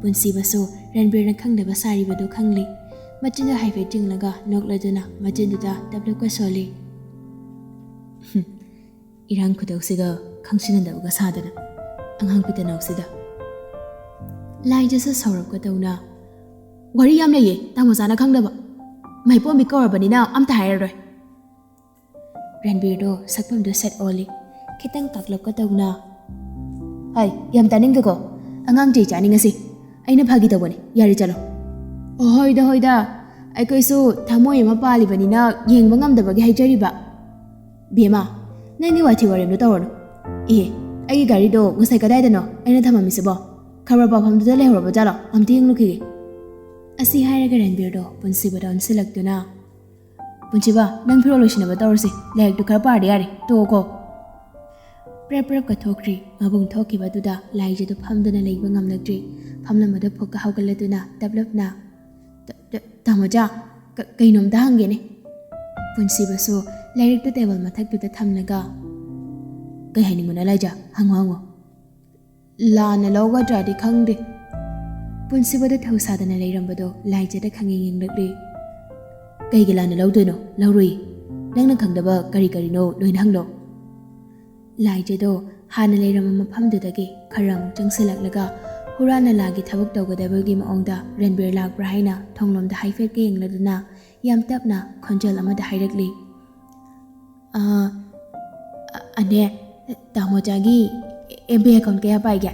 ꯄꯨꯟꯁꯤꯕꯁꯨ ꯔꯟꯕꯤꯔꯅ ꯈꯪꯗꯕ ꯁꯥꯔꯤꯕꯗꯨ ꯈꯪꯂꯤ꯫ ꯃꯆꯤꯟꯗꯨ ꯍꯥꯏꯐꯦꯠ ꯆꯤꯡꯂꯒ ꯅꯣꯛꯂꯗꯨꯅ ꯃꯆꯤꯟꯗꯨꯗ ꯇꯞꯂꯞꯀ ꯁꯣꯜꯂꯤ꯫ "ꯍꯨꯝ, ꯏꯔꯥꯡ ꯈꯨꯗꯧꯁꯤꯒ ꯈꯪꯁꯤꯟꯅꯗꯕꯒ ꯁꯥꯗꯅ, ꯑꯉꯥꯡ ꯄꯤꯇꯅꯥꯎꯁꯤꯗ!" ꯂꯥꯏꯖꯁꯨ ꯁꯥꯎꯔꯞꯀ ꯇꯧꯅ, "ꯋꯥꯔꯤ ꯌꯥꯝ ꯂꯩꯌꯦ, ꯇꯥꯃꯣꯆꯥꯅ ꯈꯪꯗꯕ꯫ ꯃꯥꯏꯄꯣꯝꯕꯤ ꯀꯧꯔꯕꯅꯤꯅ ꯑꯝꯇ ꯍꯥꯏꯔꯔꯣꯏ꯫ ꯔꯟꯕꯤꯔꯗꯣ ꯁꯛꯐꯝꯗꯨ ꯁꯠ ꯑꯣꯜꯂꯤ꯫ ꯈꯤꯇꯪ ꯀꯥꯛꯂꯞꯀ ꯇꯧꯅ, "ꯍꯥꯏ, ꯌꯥꯝ ꯇꯥꯅꯤꯡꯗꯦꯀꯣ, ꯑꯉꯥꯡ ꯆꯩ ꯆꯥꯅꯤꯡꯉꯁꯤ꯫ ꯑꯩꯅ ꯐꯥꯒꯤ ꯇꯧꯕꯅꯤ, ꯌꯥꯔꯦ, ꯆꯠꯂꯣ꯫" "ꯑꯣ, ꯍꯣꯏꯗ, ꯍꯣꯏꯗ, ꯑꯩꯈꯣꯏꯁꯨ ꯊꯃꯣꯏ ꯑꯃ ꯄꯥꯜꯂꯤꯕꯅꯤꯅ ꯌꯦꯡꯕ ꯉꯝꯗꯕꯒꯤ ꯍꯥꯏꯖꯔꯤꯕ꯫" "ꯕꯦꯝꯃ, ꯅꯪꯒꯤ ꯋꯥꯊꯤ ꯋꯥꯔꯦꯝꯗꯣ ꯇꯧꯔꯅꯨ꯫ ꯑꯦ, ꯑꯩꯒꯤ ꯒꯥꯔꯤꯗꯣ ꯉꯁꯥꯏ ꯀꯗꯥꯏꯗꯅꯣ ꯑꯩꯅ ꯊꯝꯃꯝꯃꯤꯁꯤꯕꯣ? ꯈꯕꯔ ꯄꯥꯐꯝꯗꯨꯗ ꯂꯩꯍꯧꯔꯕ ꯖꯥꯠꯂꯣ? ꯑꯝꯇ ꯌꯦꯡꯂꯨꯈꯤꯒꯦ꯫" ꯑꯁꯤ ꯍꯥꯏꯔꯒ ꯔꯟꯕꯤꯔꯗꯣ ꯄꯨꯟꯁꯤꯕꯗ ꯑꯣꯟꯁꯤꯜꯂꯛꯇꯨꯅ, "ꯄꯨꯟꯁꯤꯕ, ꯅꯪ ꯐꯤꯔꯣꯜ ꯂꯣꯏꯁꯤꯟꯅꯕ ꯇꯧꯔꯁꯤ꯫ ꯂꯥꯏꯔꯤꯛꯇꯨ ꯈꯔ ꯄꯥꯔꯗꯤ ꯌꯥꯔꯦ꯫ ꯇꯣꯛꯑꯣꯀꯣ꯫" ꯄ꯭ꯔꯞ ꯄ꯭ꯔꯞꯀ ꯊꯣꯛꯈ꯭ꯔꯤ꯫ ꯃꯕꯨꯡ ꯊꯣꯛꯈꯤꯕꯗꯨꯗ ꯂꯥꯏꯖꯗꯨ ꯐꯝꯗꯨꯅ ꯂꯩꯕ ꯉꯝꯂꯛꯇ꯭ꯔꯤ꯫ ꯐꯝꯂꯝꯕꯗꯨ ꯐꯨꯛꯀ ꯍꯧꯒꯠꯂꯗꯨꯅ ꯇꯞꯂꯞꯅ, "ꯇ-, ꯇ-, ꯇꯥꯃꯣꯆꯥ, ꯀ-, ꯀꯩꯅꯣꯝꯇ ꯍꯪꯒꯦꯅꯦ꯫" ꯄꯨꯟꯁꯤꯕꯁꯨ ꯂꯥꯏꯔꯤꯛꯇꯨ ꯇꯦꯕꯜ ꯃꯊꯛꯇꯨꯗ ꯊꯝꯂꯒ, "ꯀꯩ ꯍꯥꯏꯅꯤꯡꯕꯅꯣ ꯂꯥꯏꯖ? ꯍꯪꯉꯣ, ꯍꯪꯉꯣ꯫" "ꯂꯥꯟꯅ ꯂꯧꯒꯗ꯭ꯔꯥꯗꯤ ꯈꯪꯗꯦ꯫" ꯄꯨꯟꯁꯤꯕꯗ ꯊꯧꯁꯥꯗꯅ ꯂꯩꯔꯝꯕꯗꯣ ꯂꯥꯏꯖꯗ ꯈꯪꯌꯦꯡ ꯌꯦꯡꯂꯛꯂꯤ꯫ "ꯀꯩꯒꯤ ꯂꯥꯟꯅ ꯂꯧꯗꯣꯏꯅꯣ? ꯂꯧꯔꯨꯏ꯫ ꯅꯪꯅ ꯈꯪꯗꯕ ꯀꯔꯤ ꯀꯔꯤꯅꯣ ꯂꯣꯏꯅ ꯍꯪꯂꯣ꯫" ꯂꯥꯏꯖꯗꯣ ꯍꯥꯟꯅ ꯂꯩꯔꯝꯕ ꯃꯐꯝꯗꯨꯗꯒꯤ ꯈꯔ ꯑꯃꯨꯛ ꯆꯪꯁꯤꯜꯂꯛꯂꯒ ꯍꯨꯔꯥꯟ ꯅꯂꯥꯒꯤ ꯊꯕꯛ ꯇꯧꯒꯗꯕꯒꯤ ꯃꯑꯣꯡꯗ ꯔꯟꯕꯤꯔ ꯂꯥꯛꯄ꯭ꯔꯥ ꯍꯥꯏꯅ ꯊꯣꯡꯂꯣꯝꯗ ꯍꯥꯏꯐꯦꯠꯀ ꯌꯦꯡꯂꯗꯨꯅ ꯌꯥꯝ ꯇꯞꯅ ꯈꯣꯟꯖꯦꯜ ꯑꯃꯗ ꯍꯥꯏꯔꯛꯂꯤ, "ꯑ, ꯑ-, ꯑꯅꯦ, ꯇꯥꯃꯣꯆꯥꯒꯤ ꯑꯦꯝ ꯕꯤ ꯑꯦꯀꯥꯎꯟ ꯀꯌꯥ ꯄꯥꯏꯒꯦ?"